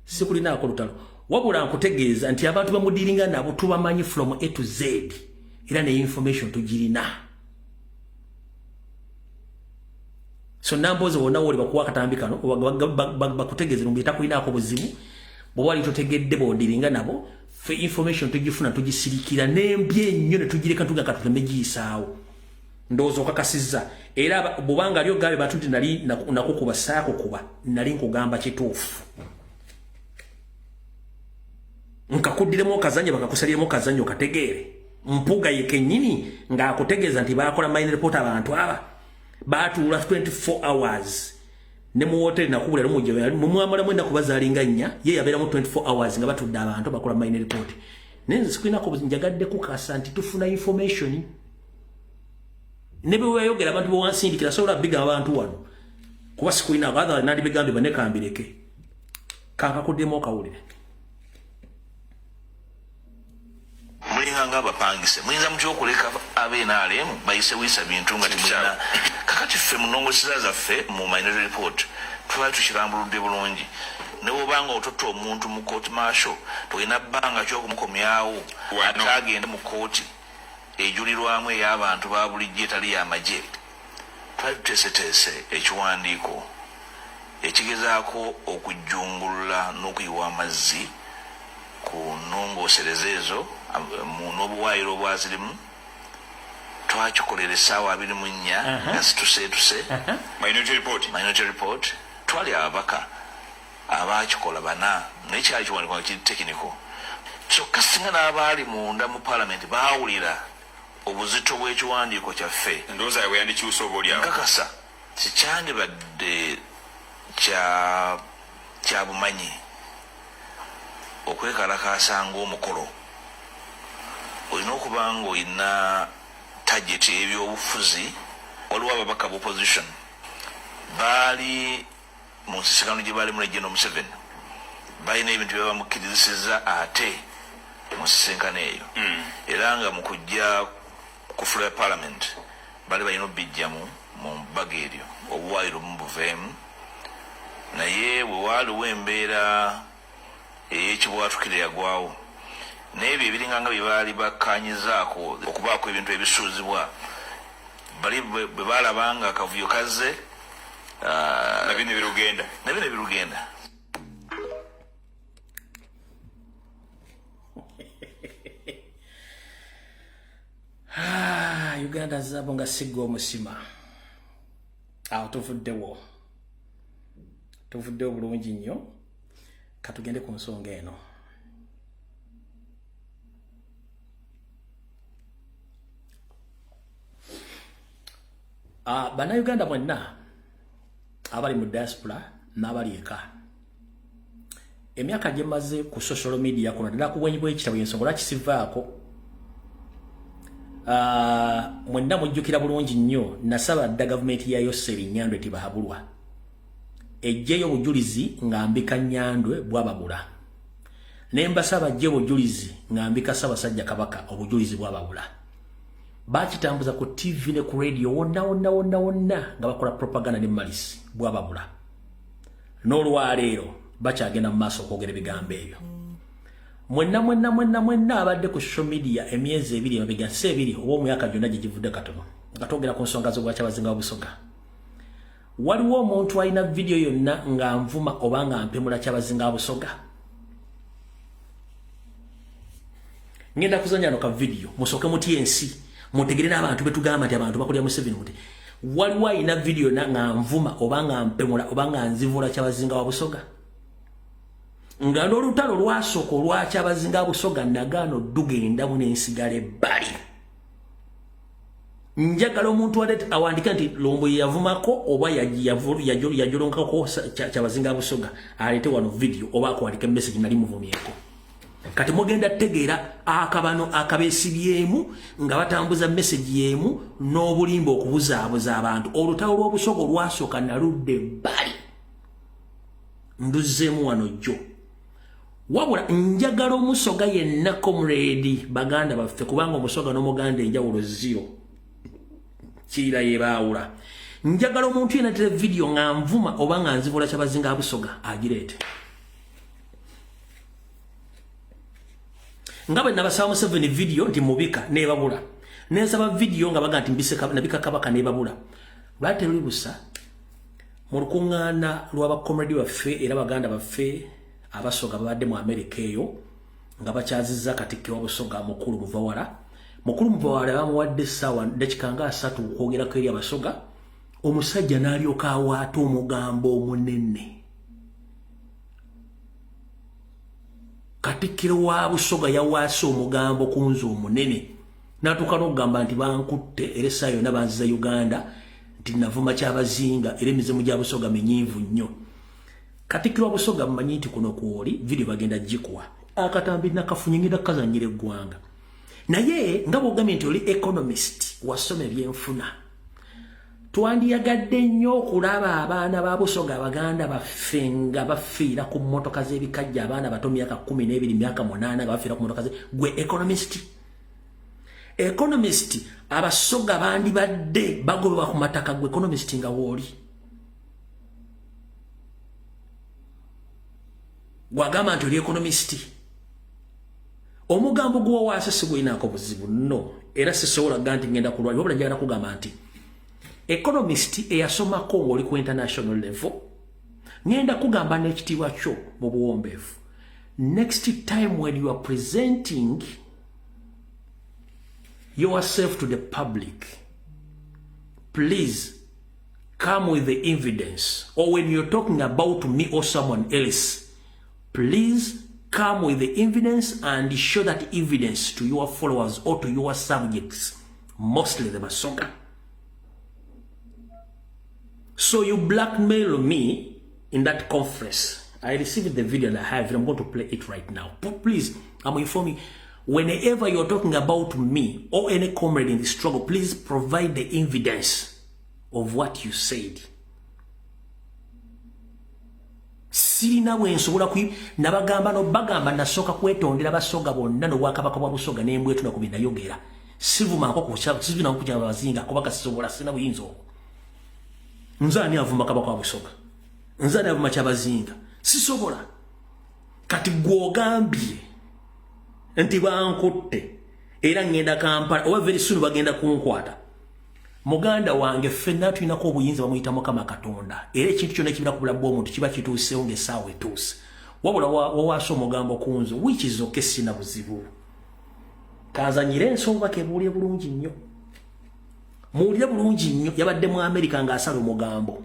Speaker 1: sikulinaako lutalo, wabula nkutegeeza nti abantu bamudiringa nabo tubamanyi from A to Z, era ne information tugirina. So Nambooze, wonna woli bakuwa akatambi kano bakutegeeze lumbi takulinaako buzibu. Bw'oba wali totegedde b'odiringa nabo, fe information tugifuna, tugisirikira n'embi ennyo ne tugireka tuga katuteme giyisaawo. Ndowooza okakasizza. Era bw'obanga ali ogambye bantu nti nali nakukuba, saakukuba, nali nkugamba kituufu. Nkakuddiremu okazannyo, bakakusaliremu okazannyo okategeere. Mpuuga ye kennyini ng'akutegeeza nti baakola minority report, abantu aba baatuula 24 hours ne mu woteri. Nakubula lumujja mumwamalamu ennaku bazaalinga nnya, ye yabeeramu 24 hours nga batudde abantu bakola minority report. Naye nze sikulinako, njagadde kukasa nti tufuna information ne bwe wayogera abantu bewansindikira sobola bigamba abantu wano kuba sikulinako, otherwise nandibigambye banekambireke. Kankakuddemu okawulire.
Speaker 7: Mulinga nga abapangise, muyinza mutya okuleka abe NRM bayise wisa bintu nga temulina? Kakati ffe mu nnongoseza zaffe mu minority report twali tukirambuludde bulungi. Ne bwobanga ototta omuntu mu court martial, tolina bbanga kyokumukomyawo ate agende mu kooti ejulirwamu ey'abantu ba bulijjo etali y'amagye. Twali tuteeseteese ekiwandiiko ekigezaako okujjungulula n'okuyiwa amazzi ku nnongoosereza ezo n'obuwaayiro obwazirimu. Twakikolera essaawa 24 nga situseetuse.
Speaker 8: Minority report.
Speaker 7: Minority report, twali ababaka abaakikola bana, naye kyali kiwandiiko nga kiri technical. Kyokka singa n'abaali munda mu paalamenti baawulira obuzito bw'ekiwandiiko kyaffe,
Speaker 8: Endowooza yaabwe yandikyusa oba oliawo.
Speaker 7: Nkakasa kikyandibadde kya bumanyi okwekalakaasa ng'omukolo. Olina okuba ng'olina target ey'ebyobufuzi. Waliwo ababaka b'opposition baali mu nsisikano gye baalimu ne General Museveni, balina ebintu bye bamukkirizisizza ate mu nsisinkano eyo, era nga mu kujja ku floor ya parliament bali balina obijjamu mu bbaga eryo, obuwaayiro bumu buveemu. Naye bwe waaliwo embeera ey'ekibwatukire yagwawo n'ebyo ebiringa nga bye baali bakkaanyizaako okubaako ebintu ebisuuzibwa, bali bwe baalaba nga akavuyo kazze,
Speaker 8: nabyo ne birugenda.
Speaker 7: Nabyo ne birugenda.
Speaker 1: Ah, Uganda zabo nga sigga omusima. Awo tuvuddewo, tuvuddewo bulungi nnyo. Katugende ku nsonga eno. Ah, Bannayuganda mwenna abali mu diaspora n'abali eka, emyaka gye maze ku social media kuno, ddala ku bwenyi bw'ekitabo, ensonga lwaki sivaako. Ah, mwenna mujjukira bulungi nnyo nasaba dda gavumenti ya Yoseri Nyandwe Tibahabulwa ejjeyo obujulizi nga mbika Nyandwe bwababula, ne mbasaba ajje obujulizi nga mbika Ssaabasajja Kabaka obujulizi bwababula. Bakitambuza ku TV ne ku radio wonna wonna wonna wonna nga bakola propaganda ne malisi bwababula. N'olwaleero bakyagenda mu maaso okwogera ebigambo ebyo. Mwenna mwenna mwenna mwenna abadde ku social media emyezi 2 emabega, si 2 oba omwaka gyonna gye givudde katono, nga twogera ku nsonga z'obwakyabazinga wa Busoga, waliwo omuntu alina vidiyo yonna nga nvuma oba nga mpemula Kyabazinga wa Busoga? Ngenda kuzanya no ka vidiyo musooke mutye ensi, mutegere n'abantu betugamba nti abantu bakulya Museveni. Muti waliwo alina vidiyo nga nvuma oba nga mpemula oba nga nzivula Kyabazinga wa Busoga? Nga n'olutalo lwasooka olwa Kyabazinga wa Busoga nagaano ddugendamu n'ensigala ebbali. Njagala omuntu awandike nti Lumbuye yavumako oba yajolonkako Kyabazinga wa Busoga, aleete wano vidiyo oba akuwandike message nali muvumyeko. Kati mugenda tegeera akabano akabeesibyemu nga batambuza message y'emu n'obulimba okubuzaabuza abantu. Olutalo lw'Obusoga olwasooka naludde ebbali, nduzzeemu wano jjo. Wabula njagala Omusoga yenna, comrade, baganda baffe, kubanga Omusoga n'Omuganda enjawulo zero, kiira yebaawula. Njagala omuntu yenna tere vidiyo nga nvuma oba nga nzivula Kyabazinga wa Busoga agireete. Nga bwe nabasaba Museveni vidiyo nti mubika nebabula, nensaba vidiyo nga baga nti nabika kabaka nebabula. Lwali teruli busa mu lukuŋŋaana lw'abakomredi baffe era baganda baffe Abasoga babadde mu Amerika eyo nga bakyazizza Katikkiro wa Busoga Mukulu Muvawala. Mukulu Muvawala bamuwadde essaawa dakika nga 3 okwogerako eri Abasoga. Omusajja n'alyoka awaata omugambo omunene. Katikkiro wa Busoga yawaase omugambo ku nze omunene, n'atuuka n'okugamba nti bankutte era essaawa yonna banziza Uganda, nti navuma Kyabazinga era emizimu gya Busoga minyiivu nnyo. Katikkiro wa Busoga, mmanyi nti kuno kwoli vidiyo bagenda gikuwa akatambi nakafunye, ngenda kukazanyira eggwanga. Naye nga bw'ogambye nti oli economist, wasoma ebyenfuna, twandiyagadde nnyo okulaba abaana ba Busoga abaganda baffe nga bafiira ku mmotoka z'ebikajja, abaana bato myaka 12, myaka 8, nga bafiira ku mmotoka ze. Gwe economist, Abasoga bandibadde bagobebwa ku mataka. Gwe economist nga wooli gwagamba nti oli economist, omugambo guwawaase sigulinaako buzibu no, era sisobola ga nti ngenda kulwali. Wabula njagala kugamba nti economist eyasomako ng'oli ku international level, ngenda kugamba n'ekitiibwa kyo mu buwombeefu, next time when you are presenting yourself to the public, please come with the evidence, or when you're talking about me or someone else, please come with the evidence and show that evidence to your followers or to your subjects, mostly the Basoga. So you blackmail me in that conference. I received the video and I have it. I'm going to play it right now. But please, I'm informing, whenever you're talking about me or any comrade in the struggle, please provide the evidence of what you said. Sirina bwe nsobola ku nabagamba no bagamba nasooka kwetondera Basoga bonna n'obwakabaka bwa Busoga n'embwetuna ku bye nayogera. Sivumako ku sivumako ku Kyabazinga kuba kasisobola, sina buyinza obwo. Nze ani avuma kabaka wa Busoga? Nze ani avuma Kyabazinga? Sisobola. Kati gw'ogambye nti bankutte era ŋŋenda Kampala oba very soon bagenda kunkwata. Muganda wange, ffenna tulinako obuyinza bamuyita Mukama Katonda, era ekintu kyonna ekibira ku bulamu bw'omuntu kiba kituuseewo ng'essaawa etuuse. Wabula wawaasa omugambo ku nze, which is okay, sina buzibu. Kanzanyire ensonga kebuulire bulungi nnyo, muwulire bulungi nnyo. Yabadde mu Amerika ng'asala omugambo.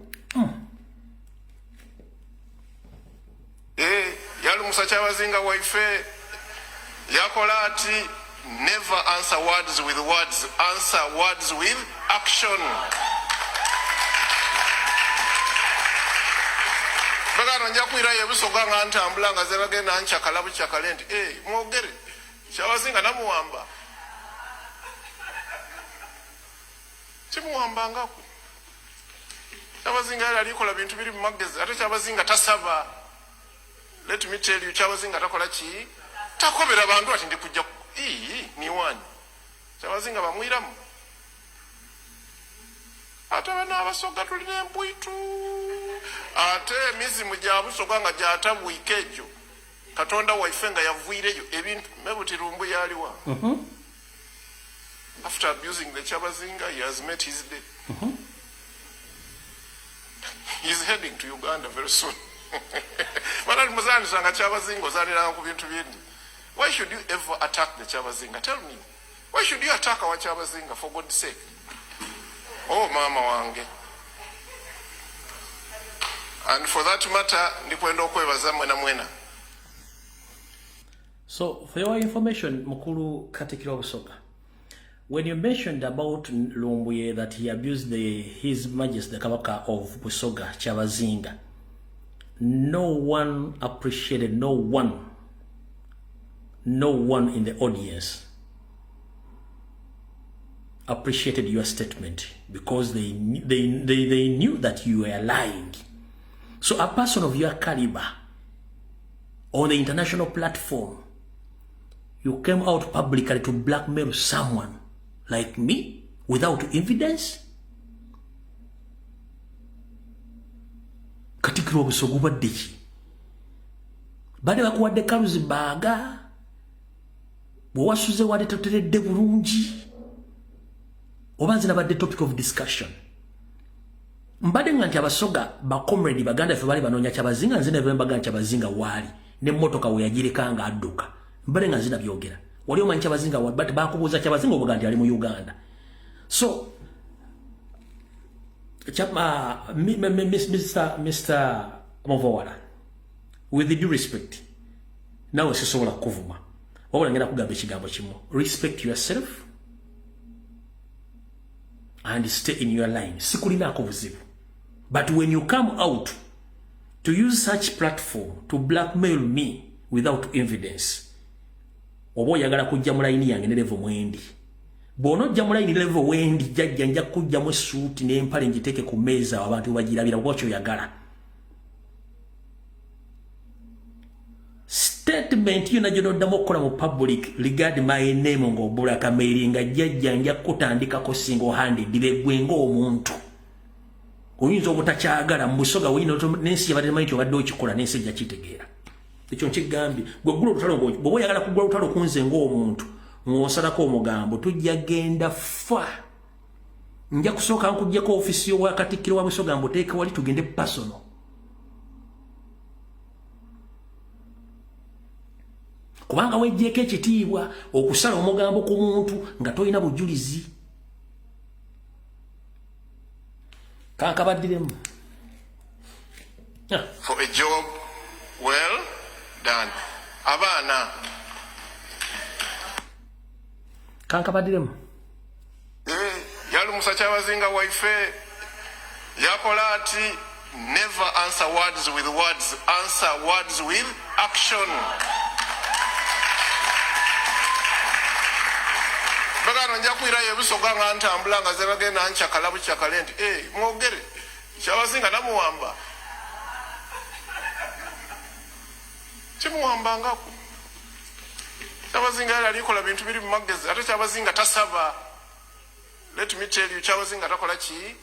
Speaker 8: Yalumusa Kyabazinga waife, yakola ati. Never answer words with words, answer words with action. Bagano nja kwirayo ebusoga nga ntambula nga zebagenda nkyakala bukyakale nti mwogere Kyabazinga namuwamba, kimuwambangako. Kyabazinga yali alikola bintu biri mu magezi, ate Kyabazinga tasaba. Let me tell you, Kyabazinga takola ki, takobera bantu ati ndikujja ii niwani. Kyabazinga bamwiramu, ate bano Abasoga tulina empwitu. Ate emizimu gya Busoga nga gyatabwika egyo, Katonda waife nga yavuireyo ebintu mebuti Lumbu yaliwa. After abusing the Kyabazinga, he has met his day. He's heading to Uganda very soon. Banali muzandisanga Kyabazinga ozaniranga ku bintu bindi. Why should you ever attack the Kyabazinga? Tell me. Why should you attack our Kyabazinga, for God's sake? Oh, mama wange. And for that matter, ndikwenda okwebaza mwena mwena.
Speaker 1: So, for your information, Mukulu Katikiro Busoga, when you mentioned about Lumbuye that he abused His Majesty the Kabaka of Busoga, Kyabazinga, no one appreciated, no one in the audience appreciated your statement because they knew that you were lying. So a person of your caliber on the international platform, you came out publicly to blackmail someone like me without evidence? Katikiro Busoga obadde ki? Bade bakuwadde kaluzi baaga, bwe wasuze wadde toteredde bulungi, oba nze nabadde topic of discussion. Mbadde nga nti Abasoga ba comrade baganda ffe bali banoonya Kyabazinga, nze ne mbaga nti Kyabazinga waali n'emmotoka we yagireka nga adduka. Mbadde nga nze nabyogera. Wali omanyi Kyabazinga waali, but bakubuuza Kyabazinga obaga nti ali mu Uganda. So Mr. Muvawala, with the due respect, nawe sisobola kukuvuma, wabula ngenda kugamba ekigambo kimu: respect yourself and stay in your line. Sikulinaako buzibu, but when you come out to use such platform to blackmail me without evidence, oba oyagala kujja mu layini yange ne level mwendi. Bw'onojja mu layini level wendi, jjajja nja kujjamu essuuti n'empale ngiteeke ku mmeeza awo abantu bagirabira oba kyoyagala. Statement yonna gy'onoddamu okukola mu public regard my name ng'obulaka nga jjajja nja kutandikako single handed gwe ng'omuntu. Oyinza obutakyagala mu Busoga wino n'ensi yabadde manyi nti obadde okikola n'ensi ejja kitegeera. Ekyo nkigambye. Gwe ggula olutalo, bw'oba oyagala kugula olutalo ku nze ng'omuntu ng'osalako omugambo, tujja genda fa. Nja kusooka nkuggyeko ofiisi y'obwakatikkiro wa Busoga mbuteeke wali tugende personal. Kubanga weggyeko ekitiibwa okusala omugambo ku muntu nga tolina bujulizi. Kankabaddiremu.
Speaker 8: For a job well done. Abaana.
Speaker 1: Kankabaddiremu.
Speaker 8: Yalumusa Kyabazinga waife yakola ati never answer words with words, answer words with action. Bagano nja kwirayo Ebusoga nga ntambula nga zebagenda nkyakala bukyakale nti mwogere Kyabazinga namuwamba. Kimuwambangako. Kyabazinga yali alikola bintu biri mu magezi, ate Kyabazinga tasaba. Let me tell you, Kyabazinga takola ki?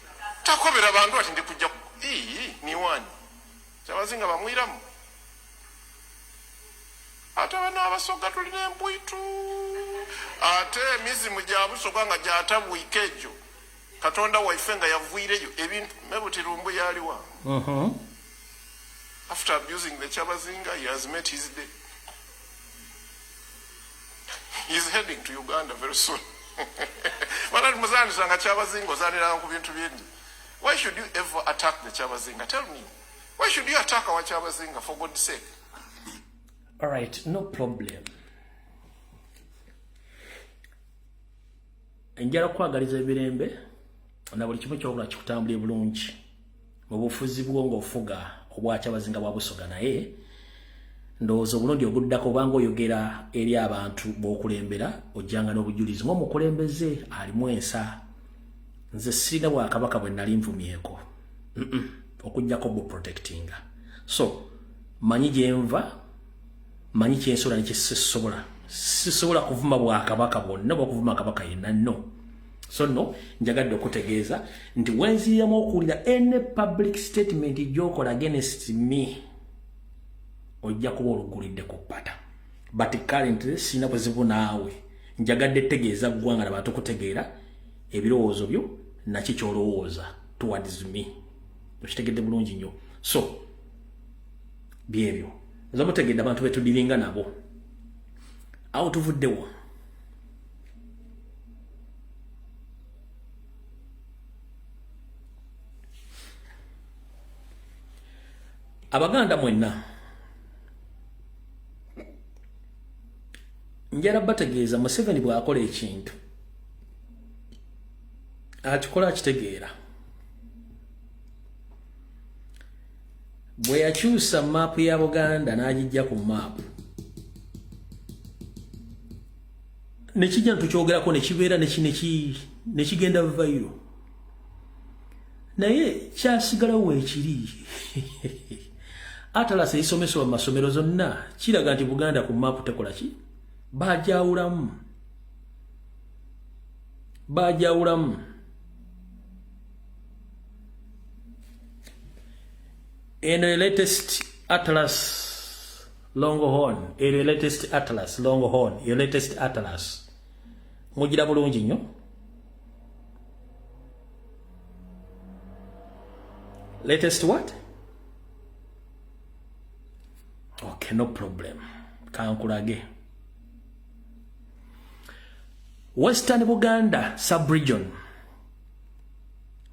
Speaker 8: Takobera bantu ati ndikujja niwani. Kyabazinga bamwiramu. Ate bano Abasoga tulina empwitu. Ate emizimu gya Busoga nga gyatabwika egyo, Katonda waife nga yavuireyo ebintu mebuti Lumbu yaliwa. After abusing the Kyabazinga, he has met his day. He's heading to Uganda very soon. Banali muzandisanga Kyabazinga ozaniranga ku bintu bindi. Why should you ever attack the Kyabazinga? Tell me. Why should you attack our Kyabazinga, for God's sake?
Speaker 1: All right, no problem. Njala kwagaliza ebirembe na buli kimu ky'okola kikutambulire bulungi mu bufuzi bwo ng'ofuga obwakyabazinga bwa Busoga, naye ndowooza obulundi oguddako obanga oyogera eri abantu b'okulembera ojjanga n'obujulizi ng'omukulembeze alimu ensa. Nze sirina bwakabaka bwe nali nvumyeko okuggyako bu protectinga. So manyi gye nva, manyi kye nsobola ne kye sisobola. Sisobola kuvuma bwakabaka bwonna oba okuvuma kabaka yenna, no. So nno njagadde okutegeeza nti wenziriramu okuwulira any public statement gy'okola against me, ojja kuba olugulidde ku ppata. But currently sirina buzibu naawe. Njagadde tegeeza ggwanga nabantu kutegeera ebirowoozo byo naki kyolowooza towards me. Okitegedde bulungi nnyo. So byebyo nza mutegedde abantu betudiringa nabo. Awo tuvuddewo. Abaganda mwenna njala bategeeza Museveni bw'akola ekintu akikola akitegeera. Bwe yakyusa maapu ya Buganda n'agijja ku maapu, nekijja netukyogerako nekibeera nekigenda viral, naye kyasigalawo weekiri. Atlas eisomesebwa mu masomero zonna kiraga nti Buganda ku maapu tekola ki, bajawulamu bajawulamu. Eno latest atlas Longhorn, eno latest atlas Longhorn, eno latest atlas mugira bulungi nnyo. Latest what? Okay, no problem. Kankulage. Western Buganda sub-region.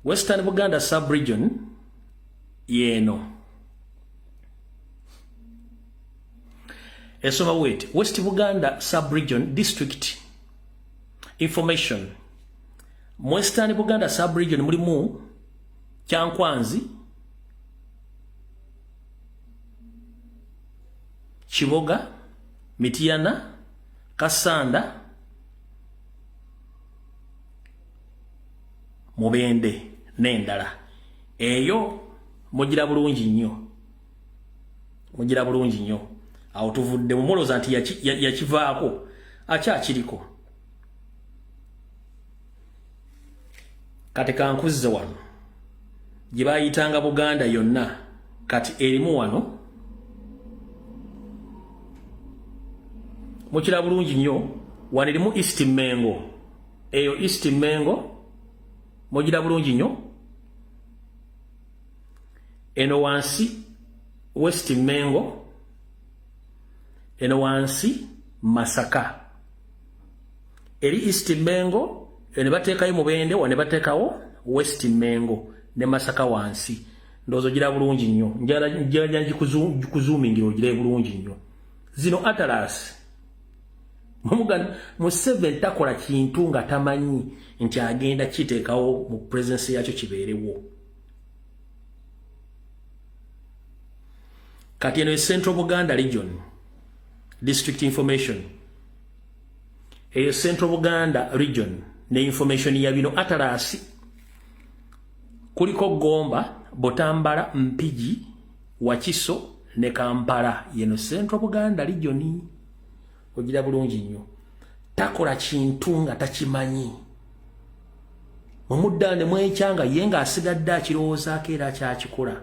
Speaker 1: Western Buganda sub-region yeno. Esoma wait. West Buganda sub-region district information. Western Buganda sub-region mulimu Kyankwanzi, Kiboga, Mityana, Kasanda, Mubende n'endala. Eyo mugira bulungi nnyo. Mugira bulungi nnyo. Awo tuvudde mumulooza nti yakivaako akyakiriko. Kati kankuzze wano gye bayitanga Buganda yonna, kati erimu wano mukira bulungi nnyo. Wano erimu East Mengo, eyo East Mengo mugira bulungi nnyo. Eno wansi West Mengo, eno wansi Masaka. Eri East Mengo eno bateekayo Mubende, wano bateekawo West Mengo ne Masaka wansi. Ndowooza ogira bulungi nnyo. Njala ngikuzuumingira ogire bulungi nnyo. Zino atlas Museveni takola kintu nga tamanyi nti agenda kiteekawo mu presence yakyo kibeerewo. Kati eno Central Buganda Region District Information. Eyo Central Buganda Region ne information ya bino atlas kuliko Gomba, Botambala, Mpigi, Wakiso ne Kampala. Yeno Central Buganda Region ogira bulungi nnyo. Takola kintu nga takimanyi. Mumudda ne mwekyanga ye nga asigadde akirowoozaako era akyakikola.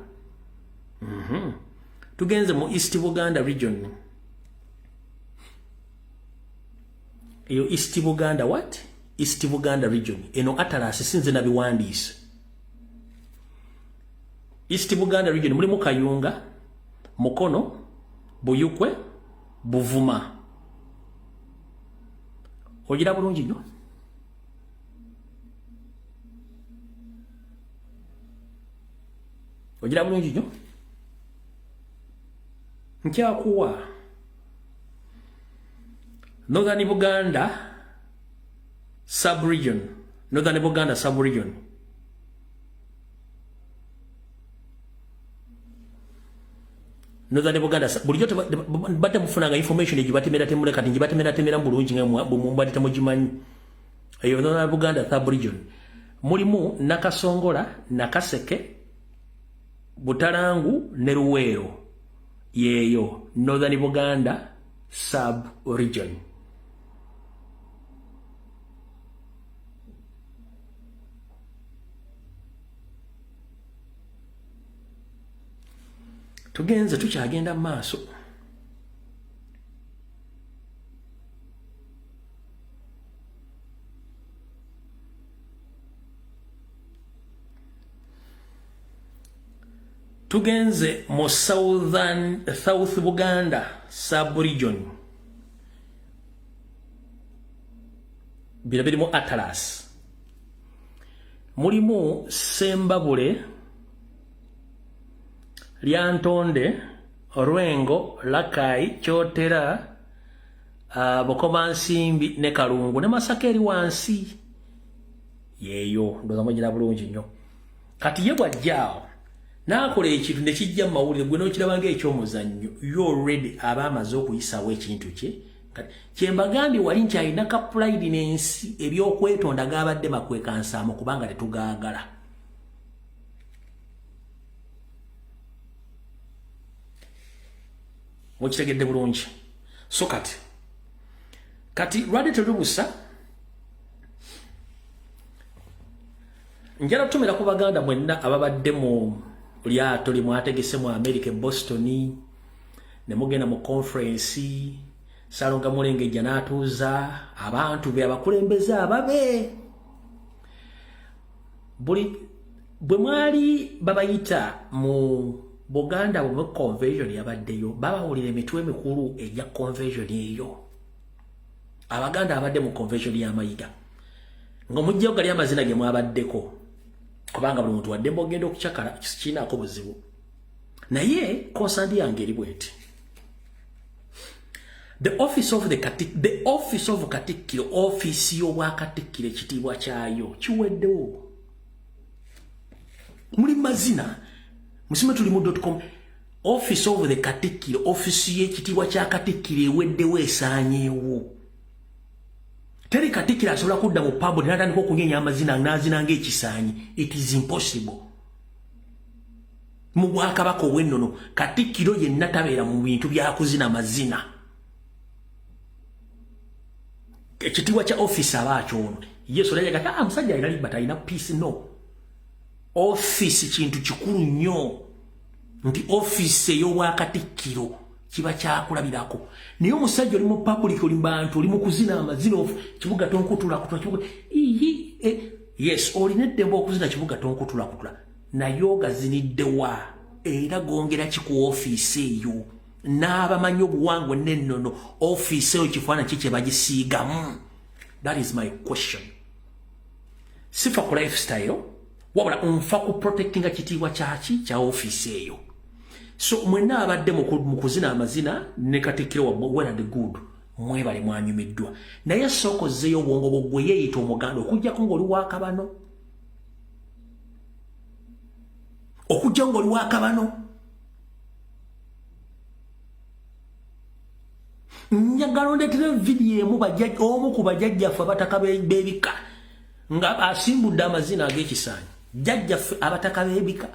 Speaker 1: Tugenze mu East Buganda Region. Eyo East Buganda what? East Buganda Region. Eno atlas sinze nabiwandiise. East Buganda Region mulimu Kayunga, Mukono, Buyukwe, Buvuma. Ogira bulungi nnyo. Ogira bulungi nnyo. Nkyakuwa Northern Buganda sub-region. Northern Buganda sub-region. Northern Buganda bulijjo badde mufunanga information egibatemera temula, kati ngibatemera temera bulungi nga mubadde temugimanyi. Eyo Northern Buganda sub-region mulimu Nakasongola, Nakaseke, Butalangu ne Luweero. Yeeyo Northern Buganda sub-region. Tugenze tukyagenda mu maaso. Tugenze mu South Buganda sub-region. Bino birimu Atlas. Mulimu Sembabule, Lyantonde, Rwengo, Lakai, Kyotera, Bukomansimbi ne Kalungu ne Masaka eri wansi. Yeeyo, ndowooza mugira bulungi nnyo. Kati ye bw'ajjaawo n'akola ekintu ne kijja mu mawulire, gwe n'okiraba ng'ekyomuzannyo, you already aba amaze okuyisaawo ekintu kye. Kati kye mbagambye wali nti alina ka pride n'ensi, ebyokwetonda gabadde makwekansaamu kubanga tetugaagala. Mukitegedde bulungi. So kati lwadde terubusa, njala tumira ku Baganda mwenna ababadde mu lyato lye mwategese mu America e Boston, ne mugenda mu conference, Ssalonga Mulengejja n'atuuza abantu be abakulembeze ababe. Buli bwe mwali babayita mu Buganda bwe convention yabaddeyo, babawulira emitwe emikulu egya convention eyo. Abaganda abadde mu convention ya Mayiga, ng'omuggyako gali amazina ge mwabaddeko, kubanga buli muntu waddembe ogenda okucakala, kinaako buzibu. Naye concern yange eri bweti. The office of the the office of Katikkiro, office y'obwakatikkiro, ekitiibwa kyayo kiweddewo. Muli mazina, musime tuli mu .com. Office of the Katikkiro, office y'ekitiibwa kya Katikkiro eweddewo, esaanyeewo. Teri Katikkiro asobola kudda mu pub n'atandika okunyenya amazina n'azina ng'ekisaanyi. It is impossible. Mu bwakabaka obw'ennono, Katikkiro yenna tabeera mu bintu bya kuzina mazina. Ekitiibwa kya office aba akyono. Yesu olyajaga ah, musajja alina liberty, alina peace. No. Office kintu kikulu nnyo, nti office ey'obwakatikkiro kiba kyakulabirako. Naye omusajja oli mu public, oli mu bantu, oli mu kuzina amazina, kibuga tonkutulakutula, kibuga iyi yes, olina eddembe okuzina kibuga tonkutulakutula, naye ogaziniddewa era gongera ki ku ofiisi eyo? N'abamanyi obuwangwa n'ennono, ofiisi eyo kifaananyi ki kye bagisiigamu? That is my question. Sifa ku lifestyle, wabula nfa ku protectinga kitiibwa kyaki kya ofiisi eyo. So mwenna abadde mu kuzina amazina ne Katikkiro wammwe, well and good, mwebale, mwanyumiddwa, naye sooka ozzeeyo obwongo bwo gwe yeeyita Omuganda, okuggyako ng'oli wakabano, okujja ng'oli wakabano. Njagala ondeetere vidiyo emu omu ku bajjajjaffe abataka b'ebika nga asimbudde amazina ag'ekisaanyi. Jjajjaffe abataka b'ebika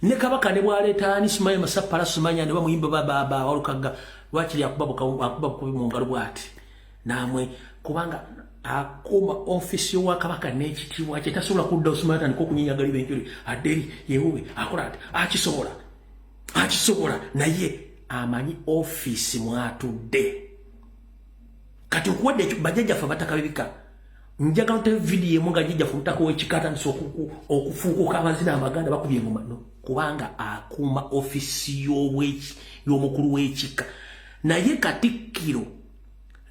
Speaker 1: ne Kabaka ne bwaleeta ani, simanyi Masapala, simanya ne bamuyimba baba Walukagga, lwakiri akuba bukubi mu ngalo bw'ati namwe, kubanga akuuma ofiisi y'Obwakabaka n'ekitiibwa kye. Tasobola kudda osoma atandika okunyinya gali benjuli adderi yewuwe akola ati akisobola akisobola, naye amanyi ofiisi mwatudde. Kati okuwadde ekyo, bajjajjaffe abataka b'ebika, njagala te vidiyo emu nga jjajjaffe omutaka w'ekika atandise okufuukuka amazina amaganda bakubye engoma. No, kubanga akuuma ofiisi y'omukulu w'ekika. Naye Katikkiro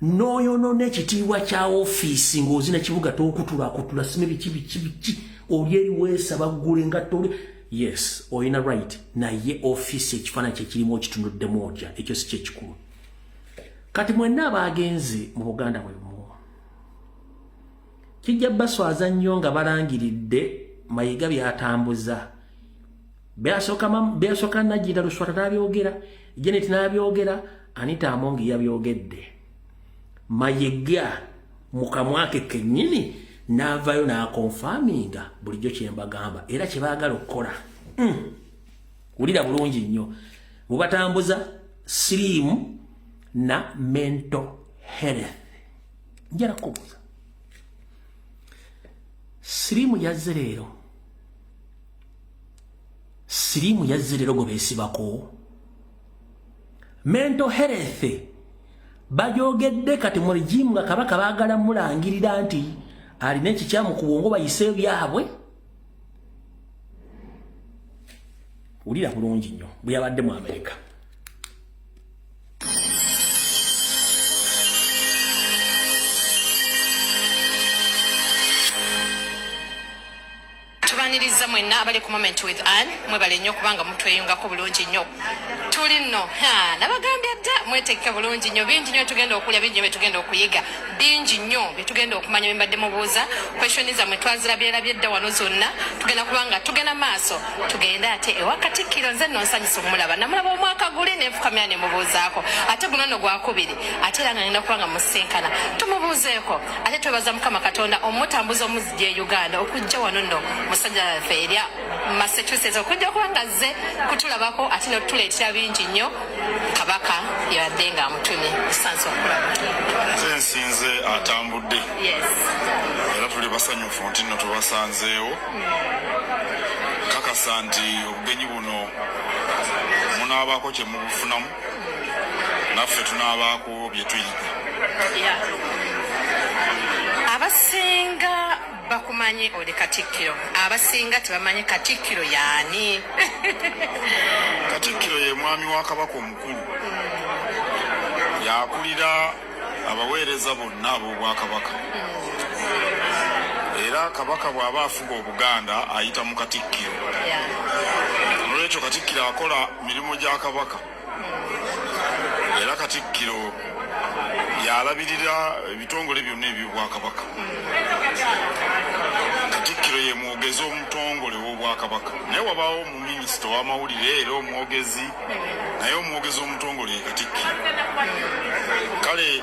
Speaker 1: n'oyonoona ekitiibwa kya ofiisi ng'ozina kibuga tonkutulakutula, sime biki biki biki, oli eri weesaba ggula engatto oli. Yes, olina right, naye ofiisi ekifaananyi kyekirimu okitunuddemu otya? Ekyo si kyekikulu. Kati mwenna abagenze mu Buganda bwe bumu, kijja baswaza nnyo nga balangiridde Mayiga by'atambuza. Byasooka Najjinda Luswata n'abyogera, Janet n'abyogera, Anita Amongi yabyogedde, Mayiga mu kamwa ke kennyini n'avaayo n'aconfirminga bulijjo kye mbagamba era kye baagala okukola. Wulira bulungi nnyo, mubatambuza siriimu na mental health. Njala kubuuza, siriimu yazze leero? Siriimu yazze leero gwe beesibako. Mental health bagyogedde kati mu regime nga Kabaka baagala mulangirira nti alina ekikyamu ku bwongo, bayise byabwe. Wulira bulungi nnyo bwe yabadde mu Amerika.
Speaker 10: Tubaniriza mwenna abali ku Moment with Ann, mwebale nnyo kubanga mutweyungako bulungi nnyo. Tuli nno nabagambye dda mweteeke bulungi nnyo, bingi nnyo tugenda okulya, bingi nnyo byetugenda okuyiga, bingi nnyo byetugenda okumanya. Bye mbadde mubuuza question zammwe twazirabyerabye dda wano zonna, tugenda kubanga tugenda maaso, tugende ate ewa Katikkiro. Nze nno nsanyusa okumulaba, namulaba omwaka guli nenfukamira ne mubuuzaako, ate guno nno gwakubiri, ate era nga ngenda kubanga musinkana tumubuuzeeko. Ate twebaza Mukama Katonda omutambuza omuzigi e Uganda okujja wano nno musajja waffe erya Massachusetts, okujja okuba nga azze kutulabako ate notuleetera bingi nnyo. Kabaka yabadde nga amutumye esansi okulaba.
Speaker 11: Nze nsinze atambudde.
Speaker 10: Yes.
Speaker 11: Era tuli basanyufu nti nno tubasanzeewo. Kakasa nti obugenyi buno munaabaako kye mubufunamu, naffe tunaabaako bye tuyiga.
Speaker 10: Abasinga bakumanyi oli Katikkiro, abasinga tebamanyi Katikkiro yaani.
Speaker 11: Katikkiro ye mwami wa Kabaka omukulu, yakulira abaweereza bonna ab'Obwakabaka, era Kabaka bw'aba afuga Obuganda ayita mu Katikkiro. Olwekyo Katikkiro akola mirimu gya Kabaka, era Katikkiro yalabirira ebitongole byonna eby'Obwakabaka. Katikkiro ye mwogezi omutongole w'Obwakabaka, naye wabaawo omuminisita ow'amawulire era omwogezi, naye omwogezi omutongole ye Katikkiro. Kale